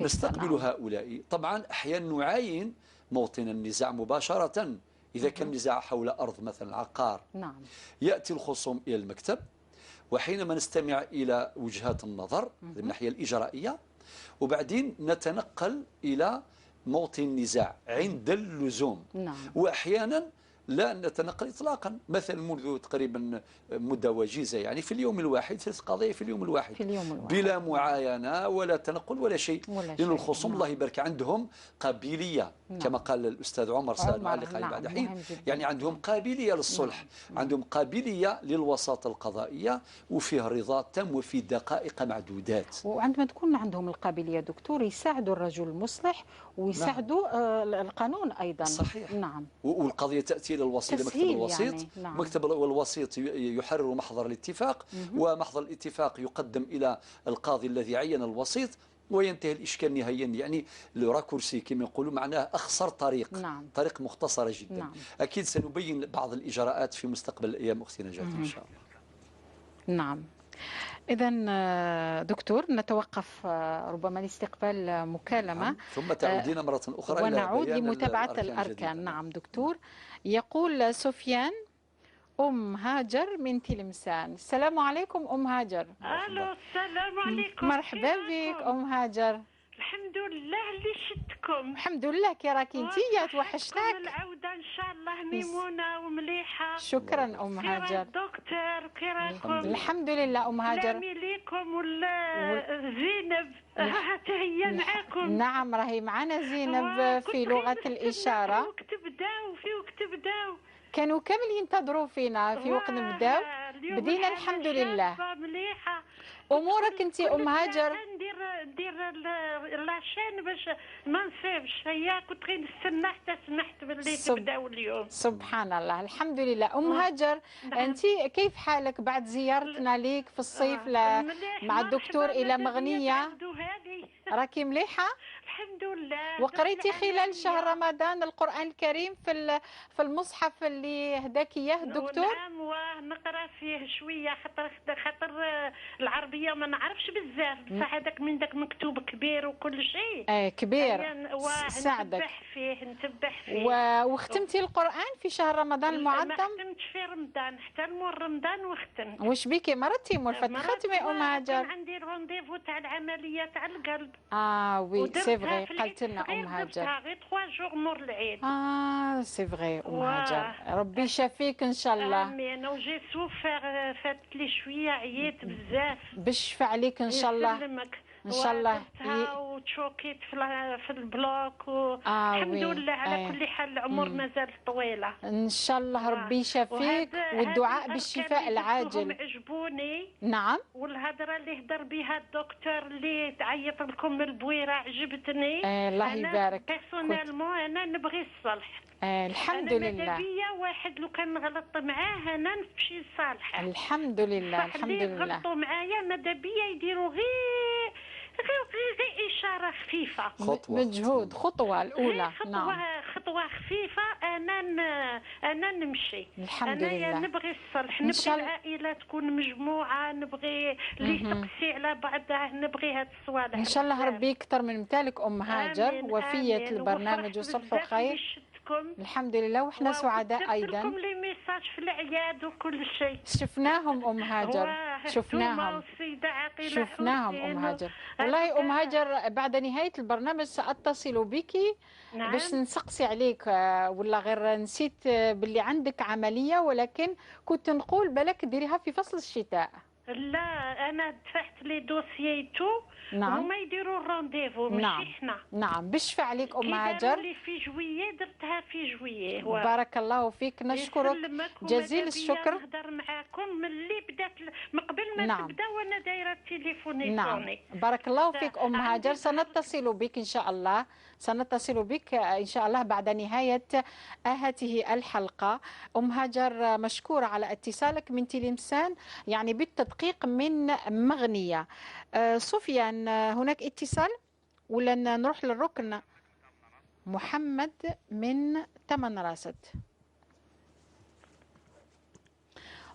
نستقبل هؤلاء، طبعا أحيانا نعاين موطن النزاع مباشرة. إذا كان نزاع حول أرض مثلا، عقار، يأتي الخصوم إلى المكتب، وحينما نستمع إلى وجهات النظر من الناحية الإجرائية، وبعدين نتنقل إلى موطن النزاع عند اللزوم. نعم. وأحيانا لا نتنقل إطلاقا، مثلا منذ تقريبا مدة وجيزة يعني في اليوم الواحد 3 قضايا في اليوم الواحد، في اليوم الواحد بلا معاينة ولا تنقل ولا شيء، لأن الخصوم. نعم. الله يبارك عندهم قابلية. نعم. كما قال الأستاذ عمر سنعلق عليه نعم. بعد حين، يعني عندهم قابلية للصلح. نعم. عندهم قابلية للوساطة القضائية، وفيه رضا تام وفي دقائق معدودات. وعندما تكون عندهم القابلية دكتور يساعدوا الرجل المصلح ويساعدوا. نعم. القانون أيضا. صحيح. نعم. والقضية تأتي للوسيط، لمكتب الوسيط. يعني. نعم. مكتب الوسيط يحرر محضر الاتفاق. ومحضر الاتفاق يقدم إلى القاضي الذي عين الوسيط، وينتهي الإشكال نهائيا. يعني le raccourci كما يقولوا، معناه أخصر طريق. نعم. طريق مختصرة جدا. نعم. أكيد سنبين بعض الإجراءات في مستقبل الأيام أختي نجاة إن شاء الله. نعم. إذا دكتور نتوقف ربما لاستقبال مكالمة. نعم. ثم تعودين مرة أخرى ونعود إلى لمتابعة الأركان. نعم دكتور. يقول سفيان أم هاجر من تلمسان. السلام عليكم أم هاجر. ألو السلام عليكم. مرحبا بك أم هاجر. الحمد لله اللي شتكم. الحمد لله كي راكي انتيا، توحشناك. العودة ان شاء الله ميمونة ومليحة. شكرا ام هاجر. دكتور كي راكم؟ الحمد لله ام هاجر. سلامي ليكم ولا زينب حتى هي معاكم. نعم راهي معنا زينب في لغة الإشارة. وقت في وقت بداو كانوا كامل ينتظروا فينا في وقت نبداو، بدينا الحمد لله. مليحة امورك انت ام هاجر؟ ندير la chaîne باش ما نصيبش، هي كنت غير نستنى حتى سمحت باللي تبداو اليوم. سبحان الله الحمد لله. ام هاجر. نعم. انت كيف حالك بعد زيارتنا ليك في الصيف مع الدكتور الى مغنيه؟ راكي مليحة؟ الحمد لله. وقريتي خلال شهر رمضان القرآن الكريم في المصحف اللي هداك اياه الدكتور؟ نعم ونقرا فيه شوية، خاطر العربية ما نعرفش بزاف، بصح هذاك من داك مكتوب كبير وكل شيء. ايه كبير ساعدك. نتبح فيه نتبح فيه. وختمتي القرآن في شهر رمضان المعظم؟ ما ختمتش في رمضان حتى مور رمضان وختمت. واش بيكي مرتي مولفه تختمي ام هاجر؟ كان عندي rendez-vous تاع العملية تاع القلب. oui c'est vrai قالت لنا ام هاجر. غير 3 jours مور العيد. c'est vrai ام هاجر، ربي يشافيك ان شاء الله. امين. و j'ai souffert فاتت لي شوية، عييت بزاف. بالشفا عليك ان شاء الله. يسلمك ان شاء الله. وتشوكيت في ال bloc الحمد لله على كل حال، العمر مازال طويلة ان شاء الله. ربي يشافيك والدعاء بالشفاء العاجل. عجبوني. نعم. والهضره اللي هضر بها الدكتور اللي تعيط لكم من البويره عجبتني. الله يبارك. personnellement انا نبغي الصلح. الحمد لله. انا ماذا بيا واحد لو كان غلط معاه انا نمشي لصالحه. الحمد لله الحمد لله. اللي غلطوا معايا ماذا بيا يديروا غير غير اشارة خفيفة، خطوة مجهود، خطوة الاولى. خطوة. نعم. خطوة خفيفة انا نمشي. الحمد لله. انا نبغي الصلح، نبغي العائلة تكون مجموعة، نبغي اللي يسقسي على بعضه، نبغي هاد الصوالح. ان شاء الله ربي يكثر من مثالك ام هاجر. وفيه البرنامج وصلح خير. الحمد لله وحنا سعداء ايضا. لكم les messages في العياد وكل شيء. شفناهم ام هاجر، شفناهم شفناهم ام هاجر. والله ام هاجر بعد نهاية البرنامج ساتصل بك. نعم. باش نسقسي عليك، ولا غير نسيت باللي عندك عملية، ولكن كنت نقول بالك ديريها في فصل الشتاء. لا انا دفعت les dossiers tout. نعم. هما يديروا ال rendez-vous ماشي. نعم. حنا. نعم بالشفا عليك ام هاجر. لي في juillet درتها في juillet. بارك الله فيك، نشكرك جزيل الشكر. نهضر معاكم ملي بدات من قبل ما. نعم. تبدا وانا دايرة التليفون. نعم بارك الله فيك ام هاجر، سنتصل بك ان شاء الله، سنتصل بك ان شاء الله بعد نهاية هذه الحلقة. ام هاجر مشكورة على اتصالك من تلمسان، يعني بالتدقيق من مغنيه. سفيان هناك اتصال ولا نروح للركن؟ محمد من تمنراست.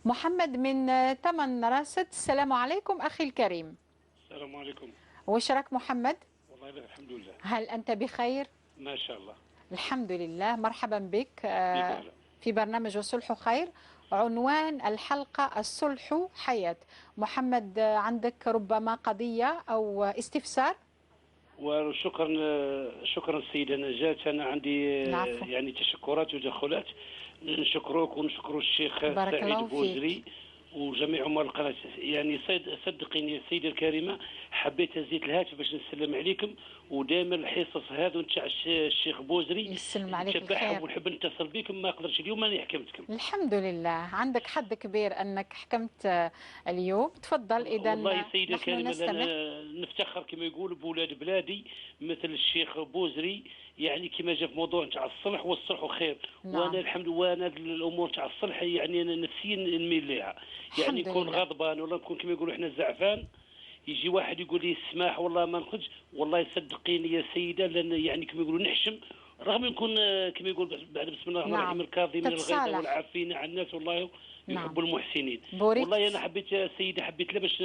محمد من تمنراست، السلام عليكم أخي الكريم. السلام عليكم. واش راك محمد؟ والله الحمد لله. هل أنت بخير؟ ما شاء الله الحمد لله. مرحبا بك في برنامج وصلح خير. عنوان الحلقة الصلح حياة. محمد عندك ربما قضية أو استفسار؟ وشكرا شكرا السيدة نجاة. انا عندي يعني تشكرات وتدخلات. نشكرك ونشكر الشيخ سعيد بوزري وجميع عمال القناة. يعني صدقيني السيدة الكريمة، حبيت ازيد الهاتف باش نسلم عليكم، ودائما الحصص هذو نتاع الشيخ بوزري يسلم عليك الخير، ونحب نتصل بكم ما قدرتش اليوم ماني حكمتكم. الحمد لله، عندك حد كبير انك حكمت اليوم. تفضل. اذا والله السيدة الكريمة نفتخر كما يقولوا بولاد بلادي مثل الشيخ بوزري، يعني كما جا في موضوع نتاع الصلح، والصلح خير. نعم. وانا الحمد لله، وانا الامور تاع الصلح يعني انا نفسيا نميل لها، يعني نكون غضبان ولا نكون كما يقولوا احنا زعفان، يجي واحد يقول لي السماح والله ما نخرج، والله صدقيني يا سيده، لان يعني كما يقولوا نحشم، رغم نكون كما يقول بعد بسم الله الرحمن الرحيم الكاظمين الغيظ والعافين عن الناس والله يحب المحسنين. والله انا حبيت يا سيده، حبيت لا باش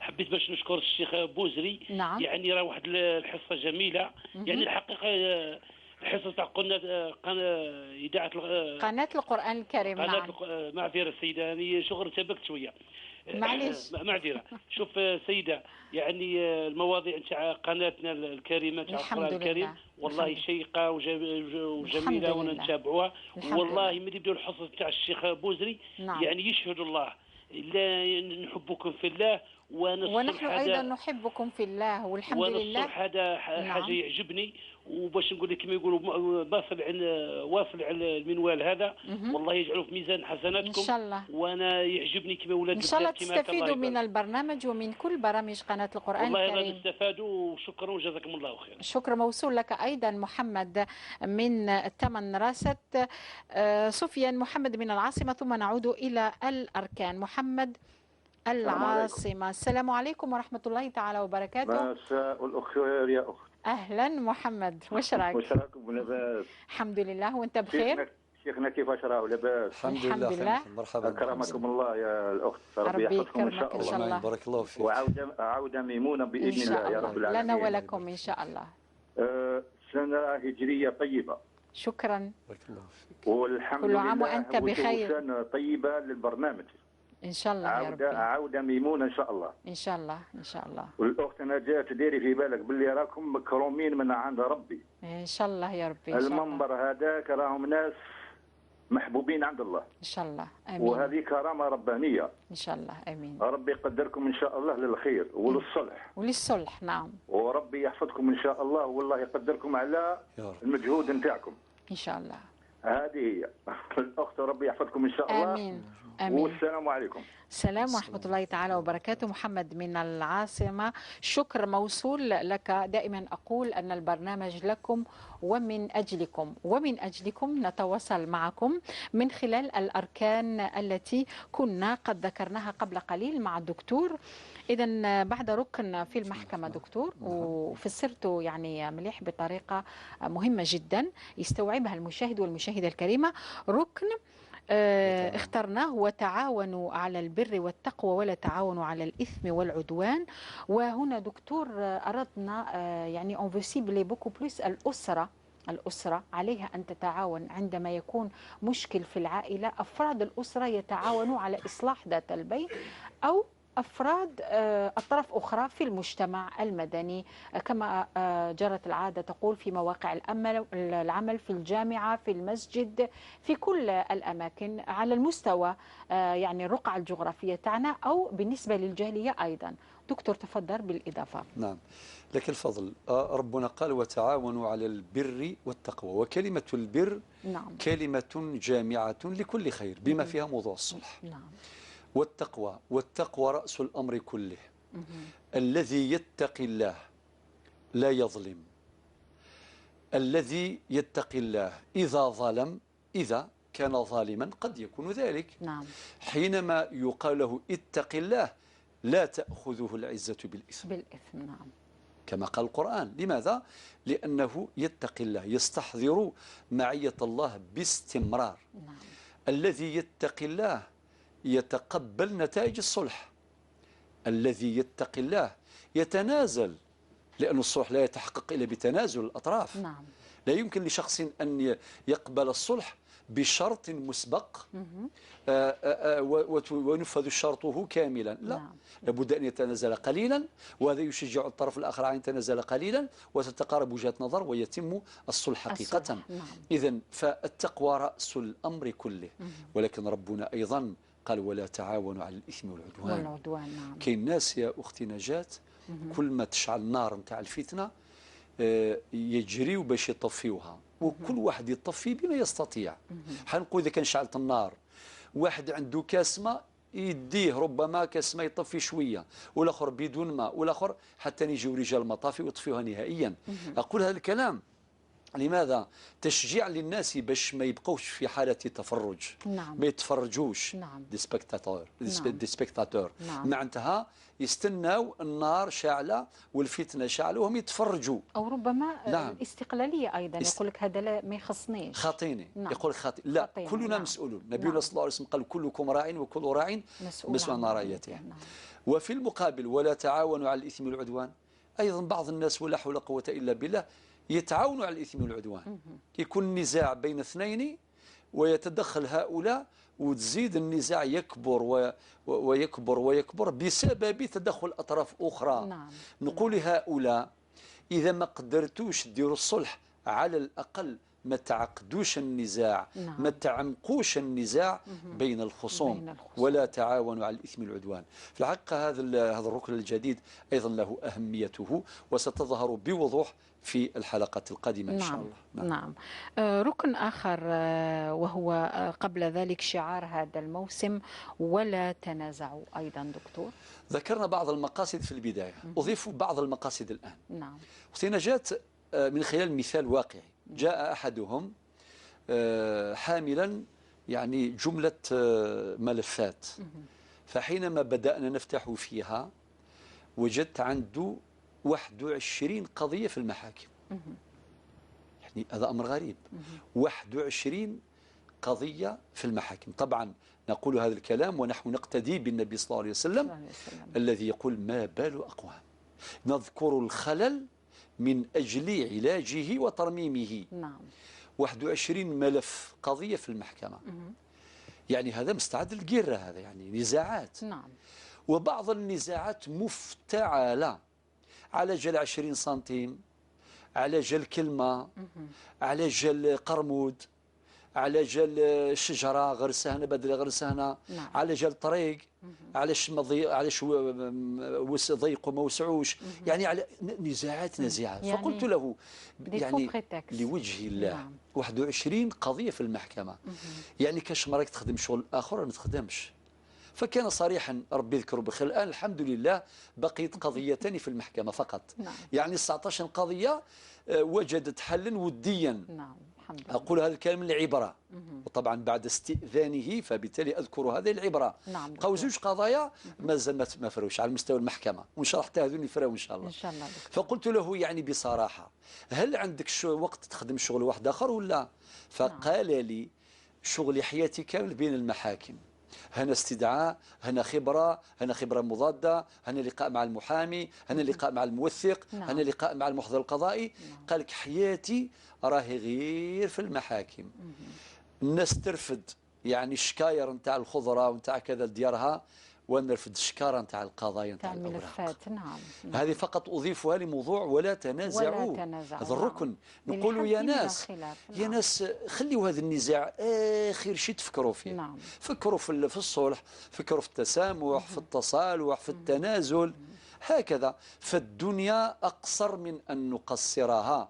حبيت باش نشكر الشيخ بوزري. نعم. يعني راه واحد الحصة جميلة. يعني الحقيقة الحصة تاع قناة اذاعة قناة القران الكريم. قناة نعم. معذرة السيدة، يعني شغل تبكت شوية، معليش معذرة. شوف سيده، يعني المواضيع نتاع قناتنا الكريمة تاع القران الكريم والله شيقة وجميلة ونتابعوها. والله ملي بداو الحصص تاع الشيخ بوزري. نعم. يعني يشهد الله لا نحبكم في الله، ونحن ايضا نحبكم في الله والحمد لله. والصلح هذا حاجة يعجبني، وباش نقول لك كما يقولوا واصل على المنوال هذا، والله يجعله في ميزان حسناتكم ان شاء الله. وانا يعجبني كما ولاد ان شاء الله تستفيدوا من البرنامج ومن كل برامج قناة القران والله الكريم. والله نستفادوا، وشكرا وجزاكم الله خير. شكر موصول لك ايضا محمد من تمن راست. سفيان محمد من العاصمة، ثم نعود الى الاركان. محمد العاصمة، السلام عليكم ورحمة الله تعالى وبركاته. مساء الخير يا أخت. أهلا محمد، واش راك؟ واش راكم لاباس؟ الحمد لله، وأنت بخير؟ شيخنا كيفاش راهو لاباس؟ الحمد لله، مرحبا. أكرمكم الله يا الأخت، ربي يحفظكم إن شاء الله. بارك الله فيك. وعودة عودة ميمونة بإذن الله يا رب العالمين. لنا ولكم إن شاء الله. سنة هجرية طيبة. شكرا. بارك الله فيك. والحمد كل لله عام وأنت بخير. سنة طيبة للبرنامج. إن شاء الله يا ربي. عودة ميمونة إن شاء الله. إن شاء الله إن شاء الله. والأخت نجاة ديري في بالك باللي راكم مكرومين من عند ربي. إن شاء الله يا ربي. المنبر هذاك راهم ناس محبوبين عند الله. إن شاء الله آمين. وهذه كرامة ربانية. إن شاء الله آمين. ربي يقدركم إن شاء الله للخير وللصلح. وللصلح نعم. وربي يحفظكم إن شاء الله، والله يقدركم على المجهود نتاعكم. إن شاء الله. هذه هي الأخت، ربي يحفظكم إن شاء الله. آمين آمين. والسلام عليكم. السلام ورحمة الله تعالى وبركاته. محمد من العاصمة، شكر موصول لك. دائما أقول أن البرنامج لكم ومن أجلكم، ومن أجلكم نتواصل معكم من خلال الأركان التي كنا قد ذكرناها قبل قليل مع الدكتور. إذا بعد ركن في المحكمة دكتور، وفسرته يعني مليح بطريقة مهمة جدا يستوعبها المشاهد والمشاهدة الكريمة. ركن اخترناه وتعاونوا على البر والتقوى ولا تعاونوا على الإثم والعدوان. وهنا دكتور أردنا يعني on veut cibler beaucoup plus الأسرة. الأسرة عليها أن تتعاون عندما يكون مشكل في العائلة، أفراد الأسرة يتعاونوا على إصلاح ذات البين، أو أفراد أطراف أخرى في المجتمع المدني كما جرت العادة تقول في مواقع العمل، في الجامعة، في المسجد، في كل الأماكن على المستوى يعني الرقعة الجغرافية تاعنا، أو بالنسبة للجالية أيضا. دكتور تفضل بالإضافة. نعم لك الفضل. ربنا قال وتعاونوا على البر والتقوى، وكلمة البر نعم. كلمة جامعة لكل خير بما فيها موضوع الصلح. نعم. والتقوى، والتقوى رأس الأمر كله. الذي يتقي الله لا يظلم، الذي يتقي الله إذا ظلم، إذا كان ظالما قد يكون ذلك. نعم. حينما يقال له اتق الله لا تأخذه العزة بالإثم. بالإثم نعم. كما قال القرآن. لماذا؟ لأنه يتقي الله، يستحضر معية الله باستمرار. نعم. الذي يتقي الله يتقبل نتائج الصلح. الذي يتقي الله يتنازل، لأن الصلح لا يتحقق إلا بتنازل الأطراف. نعم. لا يمكن لشخص أن يقبل الصلح بشرط مسبق وينفذ شرطه كاملا. لا، نعم. لابد أن يتنازل قليلا، وهذا يشجع الطرف الآخر على أن يتنازل قليلا، وتتقارب وجهات نظر ويتم الصلح حقيقة. نعم. إذن فالتقوى رأس الأمر كله، ولكن ربنا أيضا قال ولا تعاونوا على الإثم والعدوان. نعم. كاين ناس يا أختي نجاة كل ما تشعل النار نتاع الفتنة يجريوا باش يطفيوها، وكل واحد يطفي بما يستطيع. حنقول إذا كان شعلت النار واحد عنده كاس ماء يديه ربما كاس ماء يطفي شوية، والاخر بدون ماء، والاخر حتى يجيو رجال المطافي ويطفيوها نهائيا. اقول هذا الكلام لماذا؟ تشجيع للناس باش ما يبقوش في حالة تفرج. نعم. ما يتفرجوش. نعم. des spectateurs. نعم. des spectateurs. نعم. معناتها يستناو النار شاعلة والفتنة شاعلة وهم يتفرجوا. أو ربما نعم. الاستقلالية أيضا، يقول لك هذا لا ما يخصنيش، خاطيني. نعم. يقول خاطي. لا، خاطيني. كلنا نعم. مسؤولون. نبينا نعم. صلى الله عليه وسلم قال كلكم راع وكل راع مسؤول عن رعيته. نعم. وفي المقابل ولا تعاونوا على الإثم والعدوان. أيضا بعض الناس ولا حول قوة إلا بالله يتعاونوا على الإثم والعدوان. يكون نزاع بين اثنين ويتدخل هؤلاء وتزيد النزاع يكبر ويكبر ويكبر بسبب تدخل أطراف أخرى. نعم. نقول هؤلاء إذا ما قدرتوش ديروا الصلح على الأقل ما تعقدوش النزاع. نعم. ما تعمقوش النزاع بين الخصوم. ولا تعاونوا على الإثم والعدوان. في الحقيقة هذا الركن الجديد أيضا له أهميته وستظهر بوضوح في الحلقات القادمة. نعم. إن شاء الله. نعم. نعم. ركن آخر وهو قبل ذلك شعار هذا الموسم ولا تنازعوا أيضا دكتور. ذكرنا بعض المقاصد في البداية، أضيف بعض المقاصد الآن. نعم. أختي نجاة، من خلال مثال واقعي، جاء أحدهم حاملا يعني جملة ملفات، فحينما بدأنا نفتح فيها وجدت عنده 21 قضية في المحاكم. يعني هذا أمر غريب، 21 قضية في المحاكم. طبعا نقول هذا الكلام ونحن نقتدي بالنبي صلى الله عليه وسلم الذي يقول ما بال أقوام، نذكر الخلل من أجل علاجه وترميمه. نعم. 21 ملف قضية في المحكمة. يعني هذا مستعد للقرة، هذا يعني نزاعات. نعم. وبعض النزاعات مفتعلة على جل 20 سنتيم، على جل كلمة، على جل قرمود، على جل شجرة غرسها هنا بدل غرسها هنا. نعم. على جل طريق، علاش ما ضيق، علاش ضيق وما وسعوش. يعني على نزاعات نزاعات. يعني فقلت له يعني لوجه الله. نعم. 21 قضية في المحكمة. يعني كاش ما راك تخدم شغل آخر ما تخدمش. فكان صريحا، ربي يذكره بخير. الآن الحمد لله بقيت قضيتين في المحكمة فقط. نعم. يعني 19 قضية وجدت حلا وديا. نعم. الحمد لله. أقول هذا الكلام للعبرة، وطبعا بعد استئذانه فبالتالي أذكر هذه العبرة. نعم. بقاو زوج قضايا مازال ما فروش على مستوى المحكمة، وإن شاء الله حتى هذول يفراو إن شاء الله. إن شاء الله. فقلت له يعني بصراحة، هل عندك وقت تخدم شغل واحد آخر ولا؟ فقال لي شغلي حياتي كامل بين المحاكم، هنا استدعاء، هنا خبرة، هنا خبرة مضادة، هنا لقاء مع المحامي، هنا لقاء مع الموثق. نعم. هنا لقاء مع المحضر القضائي. نعم. قال لك حياتي راهي غير في المحاكم. الناس ترفد يعني الشكاير نتاع الخضرة ونتاع كذا لديارها، ونرفد الشكاره نتاع القضايا نتاع الاوراق. نعم. هذه فقط اضيفها لموضوع ولا تنازعوا، هذا الركن. نعم. نقولوا يا ناس، نعم. يا ناس خليوا هذا النزاع اخر شيء تفكروا فيه. نعم. فكروا في الصلح، فكروا في التسامح، في التصالح، في التنازل. هكذا. فالدنيا اقصر من ان نقصرها،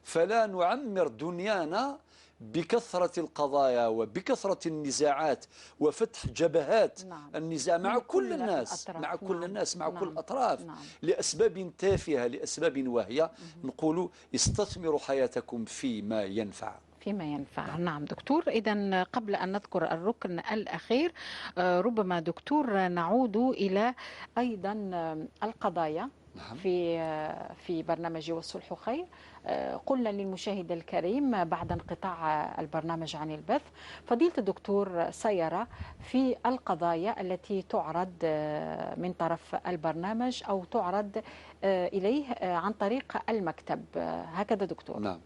فلا نعمر دنيانا بكثرة القضايا وبكثرة النزاعات وفتح جبهات. نعم. النزاع مع كل الناس، مع كل الناس، مع كل الأطراف. نعم. لأسباب تافهة، لأسباب واهية. نقول استثمروا حياتكم فيما ينفع. فيما ينفع. نعم. نعم دكتور. إذا قبل أن نذكر الركن الأخير، ربما دكتور نعود إلى أيضا القضايا. نعم. في برنامج والصلح خير. قلنا للمشاهد الكريم بعد انقطاع البرنامج عن البث، فضيلة الدكتور سيرى في القضايا التي تعرض من طرف البرنامج أو تعرض إليه عن طريق المكتب. هكذا دكتور. نعم.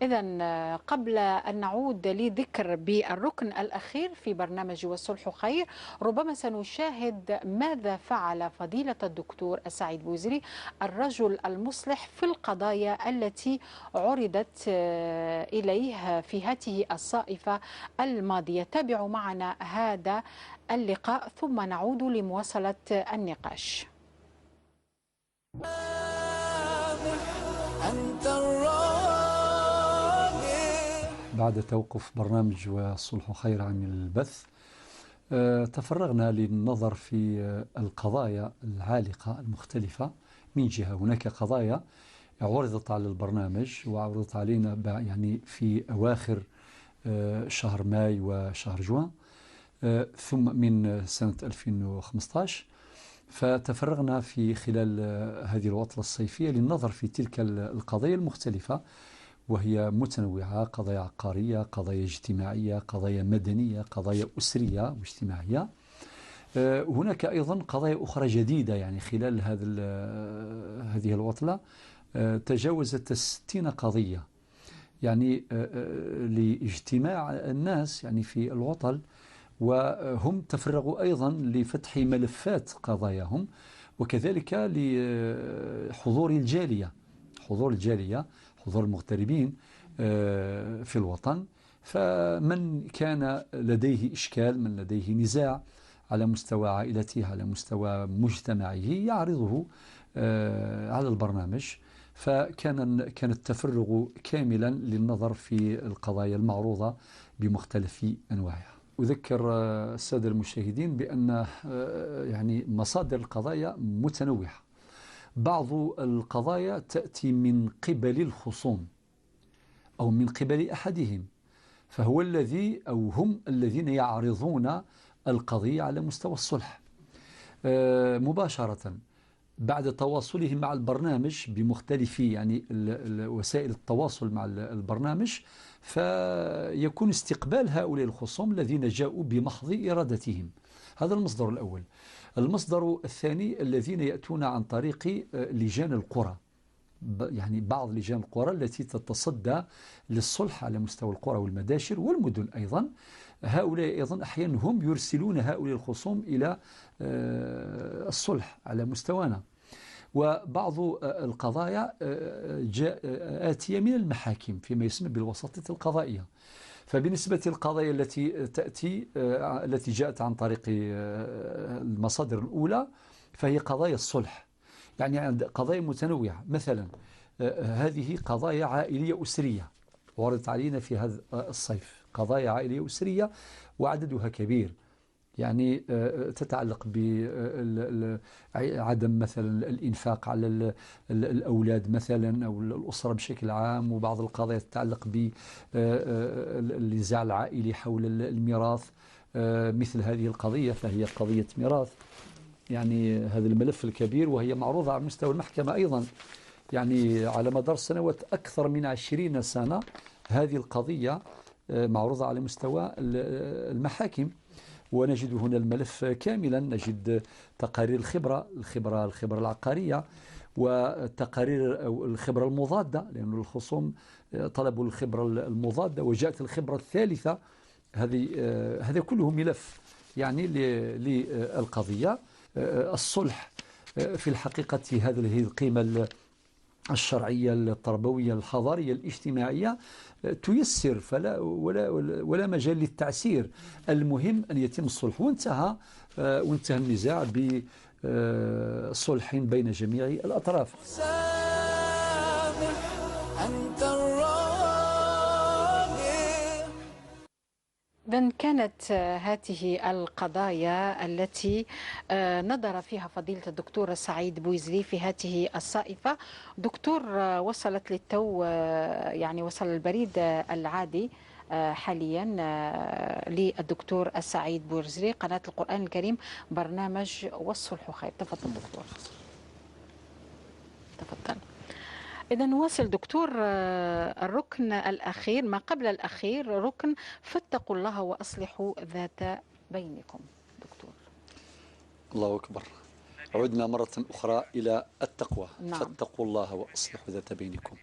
إذا قبل أن نعود لذكر بالركن الأخير في برنامج والصلح خير، ربما سنشاهد ماذا فعل فضيلة الدكتور السعيد بوزري الرجل المصلح في القضايا التي عرضت إليه في هذه الصائفة الماضية. تابعوا معنا هذا اللقاء ثم نعود لمواصلة النقاش. أنت الرابح. بعد توقف برنامج والصلح خير عن البث، تفرغنا للنظر في القضايا العالقة المختلفة. من جهة هناك قضايا عرضت على البرنامج وعرضت علينا يعني في أواخر شهر ماي وشهر جوان ثم من سنة 2015، فتفرغنا في خلال هذه العطلة الصيفية للنظر في تلك القضايا المختلفة، وهي متنوعة: قضايا عقارية، قضايا اجتماعية، قضايا مدنية، قضايا أسرية واجتماعية. هناك أيضا قضايا أخرى جديدة، يعني خلال هذه العطلة تجاوزت 60 قضية، يعني لاجتماع الناس يعني في العطل، وهم تفرغوا أيضا لفتح ملفات قضاياهم، وكذلك لحضور الجالية، حضور الجالية، حضور المغتربين في الوطن. فمن كان لديه إشكال، من لديه نزاع على مستوى عائلته، على مستوى مجتمعه، يعرضه على البرنامج. فكان التفرغ كاملا للنظر في القضايا المعروضة بمختلف أنواعها. أذكر السادة المشاهدين بأن يعني مصادر القضايا متنوعة. بعض القضايا تأتي من قبل الخصوم أو من قبل أحدهم، فهو الذي أو هم الذين يعرضون القضية على مستوى الصلح مباشرة بعد تواصلهم مع البرنامج بمختلف يعني وسائل التواصل مع البرنامج، فيكون استقبال هؤلاء الخصوم الذين جاءوا بمحض إرادتهم. هذا المصدر الأول. المصدر الثاني الذين يأتون عن طريق لجان القرى، يعني بعض لجان القرى التي تتصدى للصلح على مستوى القرى والمداشر والمدن أيضا. هؤلاء أيضا أحيانا هم يرسلون هؤلاء الخصوم إلى الصلح على مستوانا. وبعض القضايا آتية من المحاكم فيما يسمى بالوساطة القضائية. فبالنسبة للقضايا التي تأتي التي جاءت عن طريق المصادر الأولى فهي قضايا الصلح، يعني قضايا متنوعة. مثلا هذه قضايا عائلية أسرية وردت علينا في هذا الصيف، قضايا عائلية أسرية وعددها كبير، يعني تتعلق بعدم مثلا الإنفاق على الأولاد مثلا أو الأسرة بشكل عام، وبعض القضايا تتعلق بالنزاع العائلي حول الميراث. مثل هذه القضية فهي قضية ميراث، يعني هذا الملف الكبير، وهي معروضة على مستوى المحكمة أيضا، يعني على مدار سنوات أكثر من 20 سنة هذه القضية معروضة على مستوى المحاكم. ونجد هنا الملف كاملا، نجد تقارير الخبرة، الخبرة العقارية، وتقارير الخبرة المضادة، لأن الخصوم طلبوا الخبرة المضادة وجاءت الخبرة الثالثة. هذا كله ملف يعني للقضية. الصلح في الحقيقة هذه القيمة الشرعية التربوية الحضارية الاجتماعية تيسر، فلا ولا مجال للتعسير. المهم أن يتم الصلح، وانتهى النزاع بصلح بين جميع الأطراف. أنت الرابح. إذن كانت هذه القضايا التي نظر فيها فضيلة الدكتور سعيد بويزري في هذه الصائفة. دكتور، وصلت للتو، يعني وصل البريد العادي حاليا للدكتور السعيد بويزري، قناة القرآن الكريم، برنامج والصلح خير. تفضل دكتور، تفضل. إذا نواصل دكتور الركن الأخير، ما قبل الأخير، ركن فاتقوا الله وأصلحوا ذات بينكم. دكتور. الله أكبر. عدنا مرة أخرى إلى التقوى. نعم. فاتقوا الله وأصلحوا ذات بينكم.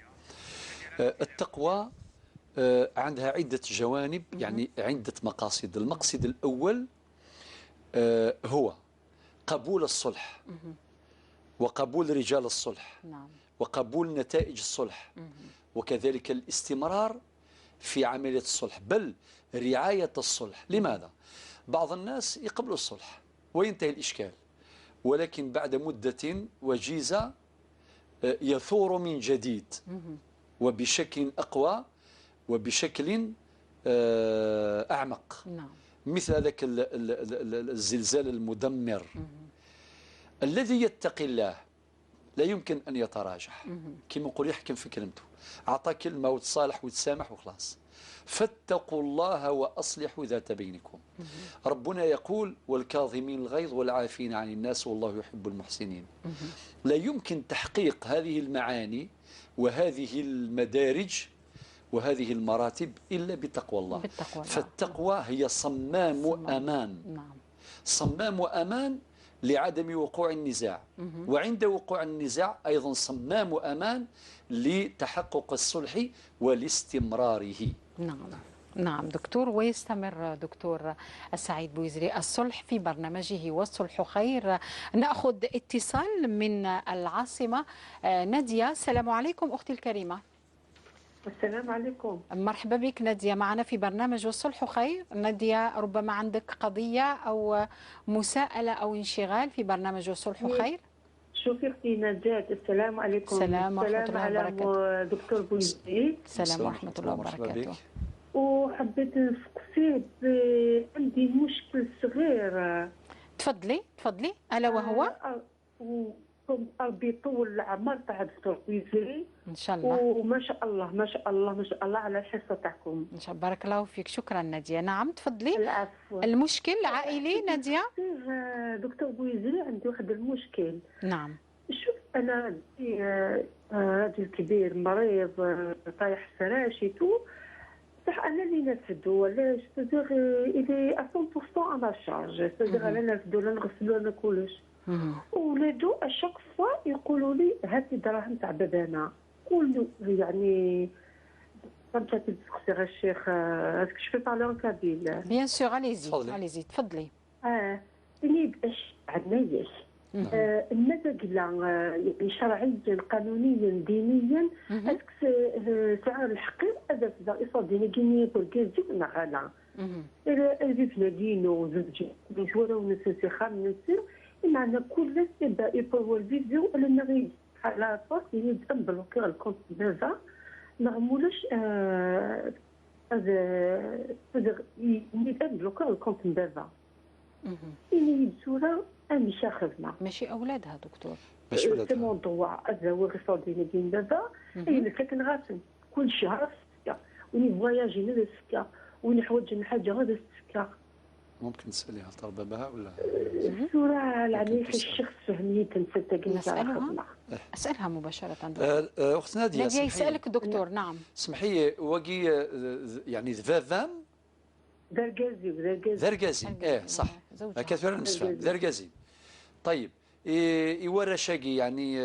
التقوى عندها عدة جوانب، يعني عدة مقاصد. المقصد الأول هو قبول الصلح وقبول رجال الصلح، نعم، وقبول نتائج الصلح، وكذلك الاستمرار في عملية الصلح، بل رعاية الصلح. لماذا؟ بعض الناس يقبلوا الصلح وينتهي الإشكال، ولكن بعد مدة وجيزة يثور من جديد وبشكل أقوى وبشكل أعمق، نعم، مثل هذاك الزلزال المدمر. الذي يتقي الله لا يمكن أن يتراجع، كما نقول يحكم في كلمته، أعطى كلمة وتصالح وتسامح وخلاص. فاتقوا الله وأصلحوا ذات بينكم. ربنا يقول والكاظمين الغيظ والعافين عن الناس والله يحب المحسنين. لا يمكن تحقيق هذه المعاني وهذه المدارج وهذه المراتب إلا بتقوى الله. بالتقوى. فالتقوى هي صمام أمان، نعم، صمام أمان لعدم وقوع النزاع، وعند وقوع النزاع أيضا صمام أمان لتحقق الصلح ولاستمراره. نعم نعم دكتور. ويستمر دكتور السعيد بويزري الصلح في برنامجه والصلح خير. نأخذ اتصال من العاصمة. نادية، السلام عليكم أختي الكريمة. السلام عليكم. مرحبا بك نادية معنا في برنامج والصلح خير. نادية، ربما عندك قضية أو مساءلة أو انشغال في برنامج والصلح خير. شوفي اختي نجاة، السلام عليكم. السلام ورحمة الله وبركاته. دكتور بويزري، السلام ورحمة الله وبركاته. وحبيت نسقسيه، عندي مشكل صغير. تفضلي تفضلي. ألا وهو؟ ربي يطول العمر تاع دكتور بويزري ان شاء الله. وما شاء الله ما شاء الله ما شاء الله على الحصة تاعكم. ان شاء الله، بارك الله فيك. شكرا ناديه. نعم تفضلي. العفو. المشكل عائلي ناديه؟ دكتور بويزري عندي واحد المشكل. نعم. شوف، انا عندي راجل كبير مريض طايح فراشي tout، بصح انا اللي نرفدو. علاش؟ c'est-à-dire il est 100% à ma charge، c'est-à-dire انا نرفدو، لا نغسلو انا كلش. ولادو à chaque fois يقولوا لي هاتي دراهم تاع بابانا. قولوا يعني فهمت تسقسي غير الشيخ، est-ce que je peux parler en kabyle؟ bien sûr، allez-y allez-y تفضلي. يعني باش عندنا ياش المدى يعني شرعيا قانونيا دينيا، est-ce que سعر الحقير هذا يصادني كيني بركازي ولا غالا البيبنا دينو زوجي ولا ونسي خام نسير معنا كل يبدا يبرول فيديو على نغي على باس يعني تبلوكي ال compte بابا نغمولش هذا يعني تبلوكي ال compte بابا يعني بصورة ماشي خدمة ماشي اولادها دكتور، ماشي اولادها c'est mon droit هذا هو غيصاديني دين بابا. يعني ساكن غاسن كل شهر سكة وني voyager هذا السكة وني حوايج حاجة هذا السكة. ممكن تسأليها ترى بابها ولا الصورة العملية الشخص فهمني تنسى. نسألها أسألها مباشرة. أخت نادية، نادية يسألك الدكتور. نعم اسمحي، وقي يعني ذفافام ذرقازي ذرقازي ايه صح، كثيرا نسفهم ذرقازي. طيب يورا شاقي يعني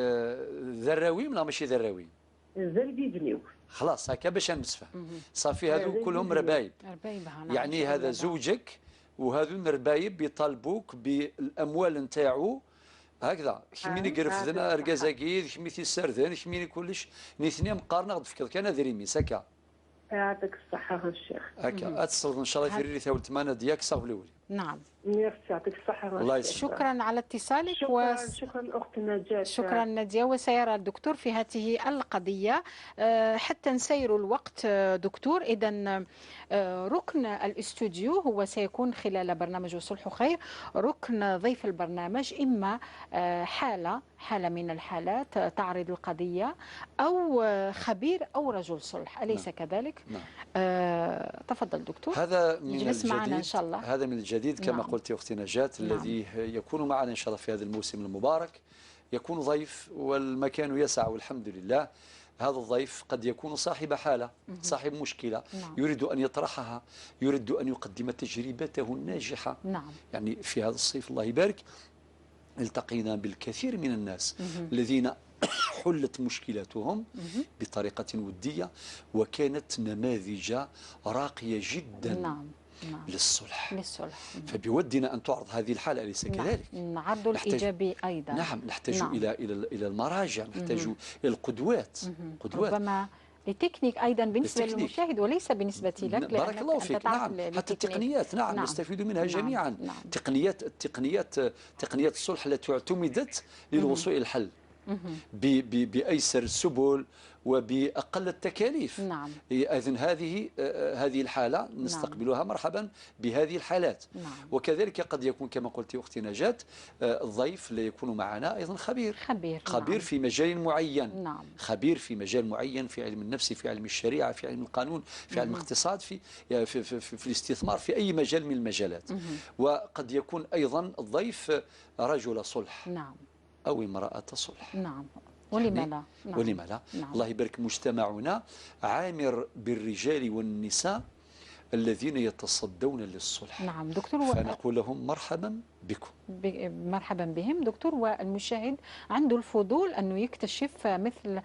ذراوي ولا ماشي ذراوي؟ ذربي بنيو خلاص هكا باش نسفهم صافي. هذو كلهم ربايب، يعني هذا زوجك وهذو الربايب يطالبوك بالاموال نتاعو هكذا. كميني قرفدنا ركازاكيد كمي تيسردن كميني كلش نيثني مقارنة غد فكر كان دريمي سكا. يعطيك الصحة الشيخ. هكا اتصل ان شاء الله في ريثا والثمانية ديالك صافي الاولي. نعم ميرسي، يعطيك الصحة. الله يسلمك. شكرا على اتصالك. شكرا شكرا أخت نجاة. شكرا نادية. وسيرى الدكتور في هذه القضية حتى نسير الوقت دكتور. إذا ركن الاستوديو هو سيكون خلال برنامج صلح خير ركن ضيف البرنامج، إما حالة من الحالات تعرض القضية أو خبير أو رجل صلح، أليس نعم. كذلك؟ نعم. تفضل دكتور. هذا من الجديد معنا إن شاء الله. هذا من الجديد كما نعم. قلت يا أختي نجاة، الذي يكون معنا إن شاء الله في هذا الموسم المبارك، يكون ضيف والمكان يسع والحمد لله. هذا الضيف قد يكون صاحب حالة، صاحب مشكلة، نعم. يريد أن يطرحها، يريد أن يقدم تجربته الناجحة. نعم. يعني في هذا الصيف الله يبارك التقينا بالكثير من الناس الذين حلت مشكلاتهم بطريقة ودية، وكانت نماذج راقية جدا. نعم. نعم. للصلح. للصلح. فبودنا أن تعرض هذه الحالة، أليس كذلك؟ نعم. الإيجابي أيضا. نعم، نحتاج نعم. إلى إلى إلى المراجع، نحتاج إلى القدوات. قدوات. ربما les techniques أيضا بالنسبة للمشاهد وليس بالنسبة لك. بارك الله فيك. نعم، حتى التقنيات، نعم، نعم. نستفيد منها جميعا. نعم. تقنيات الصلح التي اعتمدت للوصول إلى الحل بأيسر السبل وبأقل التكاليف. نعم. إذن هذه الحالة نستقبلها. نعم. مرحبا بهذه الحالات. نعم. وكذلك قد يكون كما قلت أختي نجاة الضيف لا يكون معنا أيضا خبير. خبير نعم. في مجال معين. نعم. خبير في مجال معين، في علم النفس، في علم الشريعة، في علم القانون، في علم الاقتصاد، في في, في, في, في الاستثمار، في أي مجال من المجالات. وقد يكون أيضا الضيف رجل صلح. نعم. أو امرأة صلح. نعم. ولما لا؟ نعم. ولما لا؟ نعم. الله يبارك، مجتمعنا عامر بالرجال والنساء الذين يتصدون للصلح. نعم دكتور، فنقول لهم مرحبا بكم. مرحبا بهم دكتور. والمشاهد عنده الفضول أنه يكتشف مثل نعم.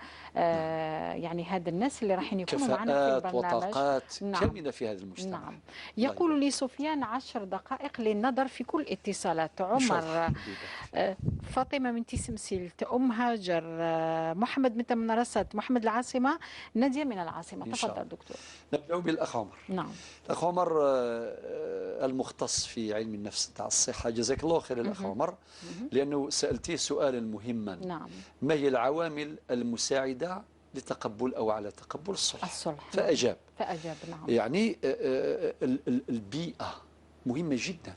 يعني هذا الناس اللي راح يكونوا معنا في البرنامج، وطاقات نعم. كامنة في هذا المجتمع. نعم. يقول لي سفيان 10 دقائق للنظر في كل اتصالات. عمر، فاطمة من تيسمسيلت، أم هاجر، محمد من تمنرست، محمد العاصمة، نادية من العاصمة. تفضل دكتور. نبدأ بالأخ عمر. نعم. الأخ عمر المختص في علم النفس تاع الصحة، جزاك الله خير الأخ عمر، لأنه سألتيه سؤالا مهما. نعم. ما هي العوامل المساعدة لتقبل أو على تقبل الصلح؟ الصلح. فأجاب. نعم. يعني البيئة مهمة جدا.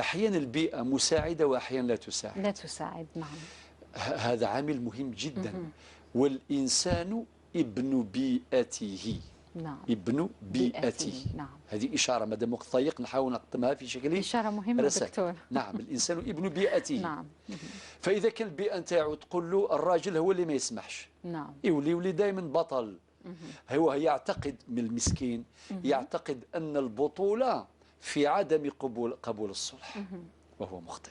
أحيانا البيئة مساعدة وأحيانا لا تساعد. لا تساعد. نعم. هذا عامل مهم جدا. والإنسان ابن بيئته. نعم. ابن بيئته. نعم. هذه إشارة، ما دام وقت ضيق نحاول نقدمها في شكل إشارة مهمة دكتور. نعم، الإنسان ابن بيئته. نعم. فإذا كان البيئة نتاعو تقول له الراجل هو اللي ما يسمحش، نعم، يولي دائما بطل. هو يعتقد من المسكين، يعتقد أن البطولة في عدم قبول الصلح، وهو مخطئ.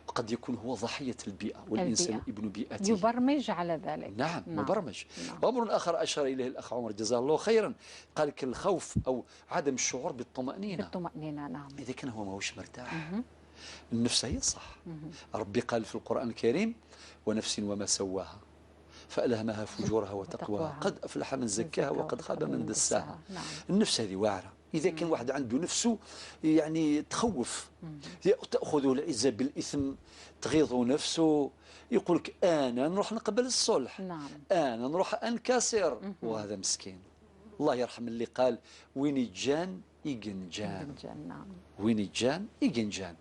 وقد يكون هو ضحية البيئة، والإنسان ابن بيئته، يبرمج على ذلك. نعم، نعم. مبرمج. نعم. وأمر آخر أشار إليه الأخ عمر جزاه الله خيرا، قال لك الخوف أو عدم الشعور بالطمأنينة. بالطمأنينة. نعم. إذا كان هو ماهوش مرتاح، النفس هي الصح. ربي قال في القرآن الكريم: ونفس وما سواها فألهمها فجورها وتقواها قد أفلح من زكاها وقد خاب من دساها. نعم. النفس هذه واعرة. إذا كان واحد عنده نفسه يعني تخوف، تأخذه العزة بالإثم، تغيظ نفسه، يقول لك أنا نروح نقبل الصلح، نعم. أنا نروح أنكسر، وهذا مسكين. الله يرحم اللي قال: وين يجان يجنجان. نعم. وين يجان يجنجان.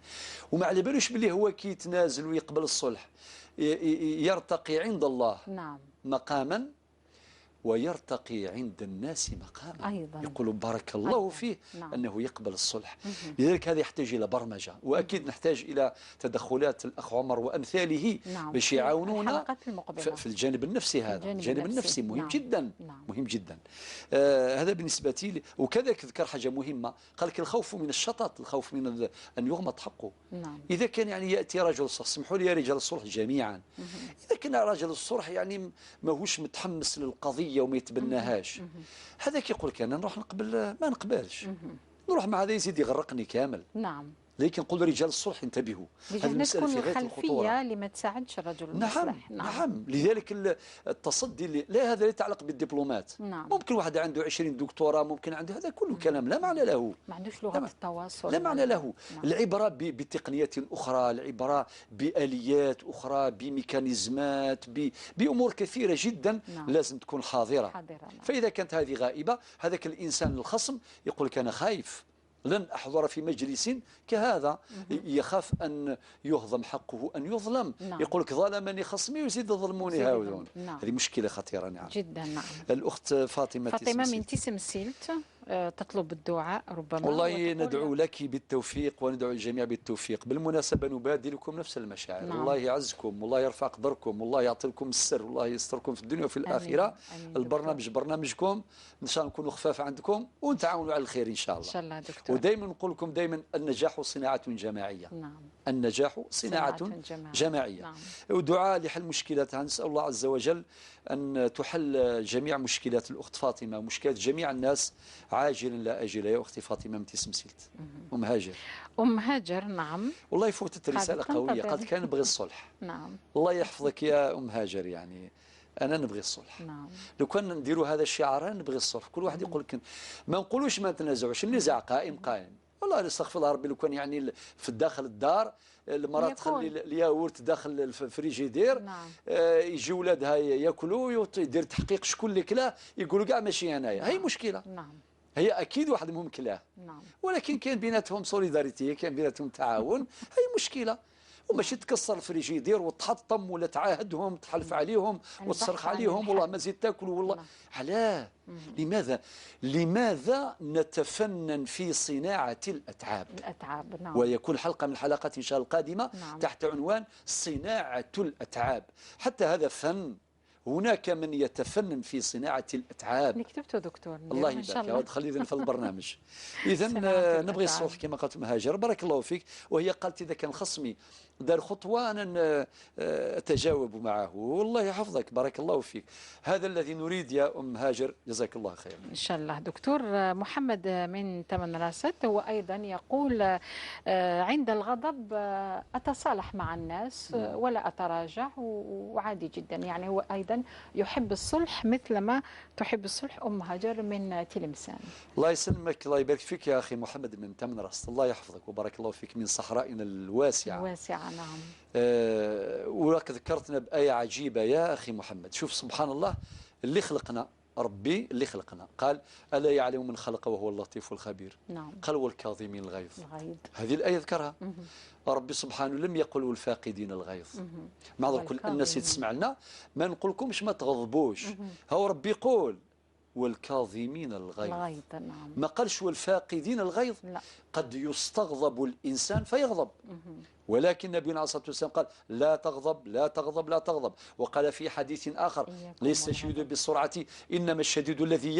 وما على بالوش باللي هو كي يتنازل ويقبل الصلح يرتقي عند الله، نعم، مقاما، ويرتقي عند الناس مقاما أيضا. يقول بارك الله أيضا. فيه، نعم، أنه يقبل الصلح. لذلك هذا يحتاج إلى برمجة، وأكيد نحتاج إلى تدخلات الأخ عمر وأمثاله، نعم، باش يعاونونا في في الجانب النفسي. هذا الجانب النفسي مهم، نعم، جدا. نعم. مهم جدا. هذا بالنسبة لي. وكذلك ذكر حاجة مهمة، قال لك الخوف من الشطط، الخوف من أن يغمط حقه. نعم. إذا كان يعني يأتي رجل الصلح، سمحوا لي يا رجال الصلح جميعا، إذا كان رجل الصلح يعني ماهوش متحمس للقضية وما يتبناهاش، هذاك يقول لك انا نروح نقبل، ما نقبلش، نروح مع هذا يزيد يغرقني كامل. نعم. لكن نقول رجال الصلح انتبهوا، هذه المسألة في غاية الخطورة اللي ما تساعدش الرجل. نعم. المصلح. نعم. نعم. لذلك التصدي لا، هذا لا يتعلق بالدبلومات. نعم. ممكن واحد عنده 20 دكتوراه، ممكن عنده هذا كله كلام لا معنى له، ما عندوش لغة التواصل، لا معنى له. نعم. العبرة بتقنيات أخرى، العبرة بآليات أخرى، بميكانيزمات، بأمور كثيرة جدا. نعم. لازم تكون حاضرة. نعم. فإذا كانت هذه غائبة، هذاك الإنسان الخصم يقول لك أنا خايف، لن أحضر في مجلس كهذا، يخاف أن يهضم حقه، أن يظلم. نعم. يقول لك ظلمني خصمي ويزيد ظلموني هؤلاء. نعم. هذه مشكلة خطيرة. نعم جدا. نعم. الأخت فاطمة من تيسمسيلت. تطلب الدعاء ربما. والله ندعو لك بالتوفيق وندعو الجميع بالتوفيق. بالمناسبة نبادلكم نفس المشاعر. نعم. الله يعزكم، والله يرفع قدركم، والله يعطي لكم السر، والله يستركم في الدنيا وفي الآخرة. آمين. آمين. البرنامج برنامجكم، إن شاء الله نكونوا خفاف عندكم ونتعاونوا على الخير إن شاء الله. إن شاء الله دكتور. ودائما نقول لكم دائما النجاح صناعة جماعية. نعم. النجاح صناعة جماعية. نعم. ودعاء لحل مشكلاتها، نسأل الله عز وجل أن تحل جميع مشكلات الأخت فاطمة، مشكلات جميع الناس عاجلا لا أجلا. يا أختي فاطمة من تسمسيلت. أم هاجر. أم هاجر، نعم. والله فوتت رسالة قوية، قالت كان نبغي الصلح. نعم. الله يحفظك يا أم هاجر، يعني أنا نبغي الصلح. نعم. لو كان نديروا هذا الشعار نبغي الصلح، كل واحد يقول لك ما نقولوش ما نتنازعوش، النزاع قائم قائم. والله استغفر الله ربي، لو كان يعني في داخل الدار المرأة تخلي الياغورت داخل الفريجيدير. نعم. يجي ولادها ياكلوا، يدير تحقيق شكون اللي كلاه، يقولوا كاع ماشي انايا. نعم. هي مشكلة. نعم. هي اكيد واحد منهم كلاه. نعم. ولكن كاين بيناتهم solidarité، كاين بيناتهم تعاون، هي مشكلة. وماشي تكسر الفريجيدير وتحطم ولا تعاهدهم، تحلف عليهم وتصرخ عليهم والله ما زيد تاكلوا والله. علاه؟ لماذا؟ لماذا نتفنن في صناعة الأتعاب؟ الأتعاب. نعم. ويكون حلقة من الحلقات إن شاء الله القادمة. نعم. تحت عنوان صناعة الأتعاب. حتى هذا فن، هناك من يتفنن في صناعة الأتعاب. اللي كتبته دكتور. الله يبارك، خلي إذن في البرنامج. إذا نبغي الصلح كما قالت أم هاجر، بارك الله فيك. وهي قالت إذا كان خصمي دار خطوة أنا أتجاوب معه. والله يحفظك، بارك الله فيك. هذا الذي نريد يا أم هاجر، جزاك الله خيرا. إن شاء الله. دكتور محمد من تمنراست هو أيضا يقول عند الغضب أتصالح مع الناس ولا أتراجع، وعادي جدا. يعني هو أيضا يحب الصلح مثلما تحب الصلح أم هاجر من تلمسان. الله يسلمك، الله يبارك فيك يا أخي محمد من تمنراست، الله يحفظك وبارك الله فيك، من صحرائنا الواسعة. الواسعة، نعم. وراك ذكرتنا بآية عجيبة يا أخي محمد. شوف سبحان الله، اللي خلقنا ربي، اللي خلقنا قال ألا يعلم من خلق وهو اللطيف الخبير. نعم. قال والكاظمين الغيظ. هذه الآية ذكرها ربي سبحانه، لم يقل والفاقدين الغيظ. معذر كل الناس تسمع لنا، ما نقولكمش ما تغضبوش، هو ربي يقول والكاظمين الغيظ. نعم. ما قالش والفاقدين الغيظ. لا. قد يستغضب الإنسان فيغضب، ولكن النبي عليه الصلاة والسلام قال لا تغضب لا تغضب لا تغضب. وقال في حديث آخر ليس الشديد بالسرعة إنما الشديد الذي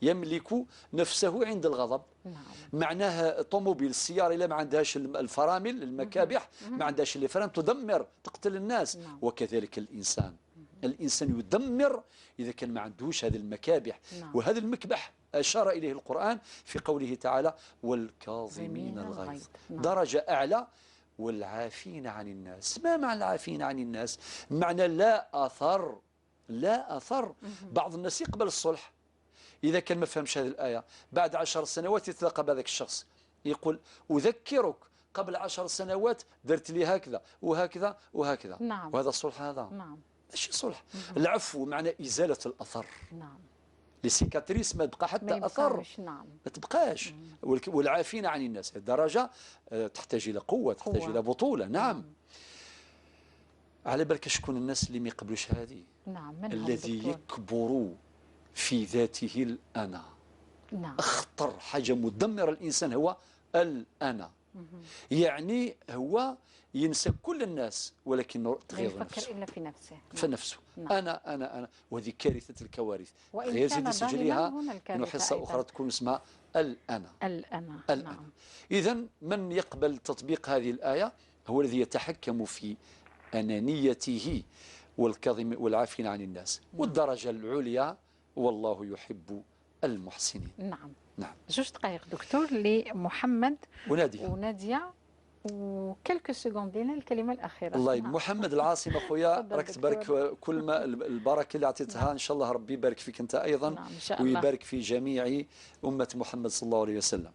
يملك نفسه عند الغضب. نعم. معناها طوموبيل السيارة إلا ما عندهاش الفرامل المكابح، ما عندهاش les freins، تدمر، تقتل الناس. نعم. وكذلك الإنسان، الإنسان يدمر إذا كان ما عندهوش هذه المكابح. نعم. وهذا المكبح أشار إليه القرآن في قوله تعالى والكاظمين الغيظ. نعم. درجة أعلى والعافين عن الناس. ما معنى العافين عن الناس؟ معنى لا أثر، لا أثر. بعض الناس يقبل الصلح إذا كان ما فهمش هذه الآية، بعد 10 سنوات يتلاقى بهذاك الشخص يقول أذكرك قبل 10 سنوات درت لي هكذا وهكذا وهكذا. نعم. وهذا الصلح هذا نعم. ماشي صلح. العفو معنى إزالة الأثر. نعم. les cicatrices ما تبقى حتى أثر. نعم. ما تبقاش. والعافين عن الناس الدرجة تحتاج إلى قوة، تحتاج إلى بطولة. نعم. على بالك شكون الناس اللي ما يقبلوش هذه؟ نعم. الذي يكبر في ذاته الأنا. نعم. أخطر حاجة مدمرة الإنسان هو الأنا. يعني هو ينسى كل الناس ولكن تغيظ نفسه، يفكر إلا في نفسه، في نفسه. نعم. أنا أنا أنا، وهذه كارثة الكوارث. وإن غير كان زيد سجليها ظالما إنه حصة أخرى تكون اسمها الأنا. الأنا. الأنا. نعم. إذا من يقبل تطبيق هذه الآية هو الذي يتحكم في أنانيته والكظم والعافين عن الناس. نعم. والدرجة العليا والله يحب المحسنين. نعم. نعم. 2 دقائق دكتور لمحمد ونادية، ونادية و quelques secondes لنا الكلمة الأخيرة. الله. نعم. محمد العاصمة خويا، تفضل راك تبارك كل ما البركة اللي عطيتها. نعم. إن شاء الله ربي يبارك فيك أنت أيضا. نعم. إن شاء الله. ويبارك في جميع أمة محمد صلى الله عليه وسلم.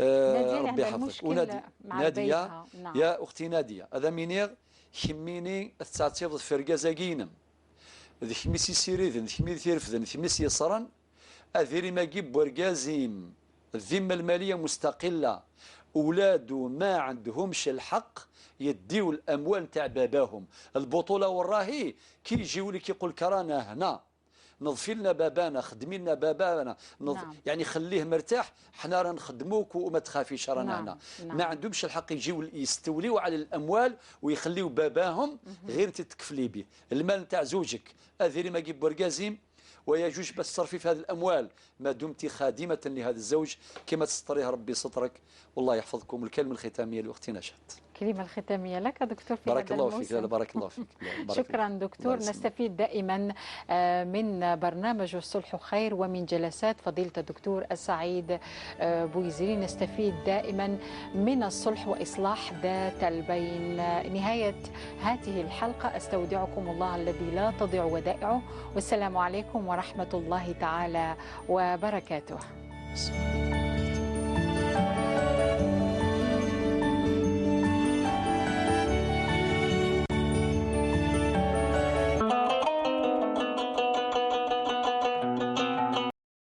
نادية ربي يحفظك. ونادية، نادية. نعم. يا أختي نادية، هذا مينيغ خميني تعتيض فرقازاكينم ذي خميسي سيريذن خميسي ثيرفذن خميسي يسرن أذيري ماكي بورقازيم الذمة المالية مستقلة، أولادو ما عندهمش الحق يديو الأموال تاع باباهم. البطولة وراهي كي يجيو لك يقول لك رانا هنا نظفي لنا بابانا، خدمي لنا بابانا، نعم. يعني خليه مرتاح، حنا راه نخدموك وما تخافيش رانا نعم. هنا. نعم. ما عندهمش الحق يجيو يستوليو على الاموال ويخليو باباهم غير تتكفلي به. المال نتاع زوجك اذري ما جيب برقازيم، ويجوز بس تصرفي في هذه الاموال ما دمت خادمه لهذا الزوج كما تستريه ربي سترك، والله يحفظكم. الكلمة الختامية لاختي نشأت. الكلمة الختامية لك دكتور في بارك الله فيك. لا بارك الله فيك. بارك شكرا دكتور. نستفيد دائما من برنامج الصلح خير ومن جلسات فضيلة الدكتور السعيد بويزري، نستفيد دائما من الصلح وإصلاح ذات البين. نهاية هذه الحلقة أستودعكم الله الذي لا تضيع ودائعه، والسلام عليكم ورحمة الله تعالى وبركاته.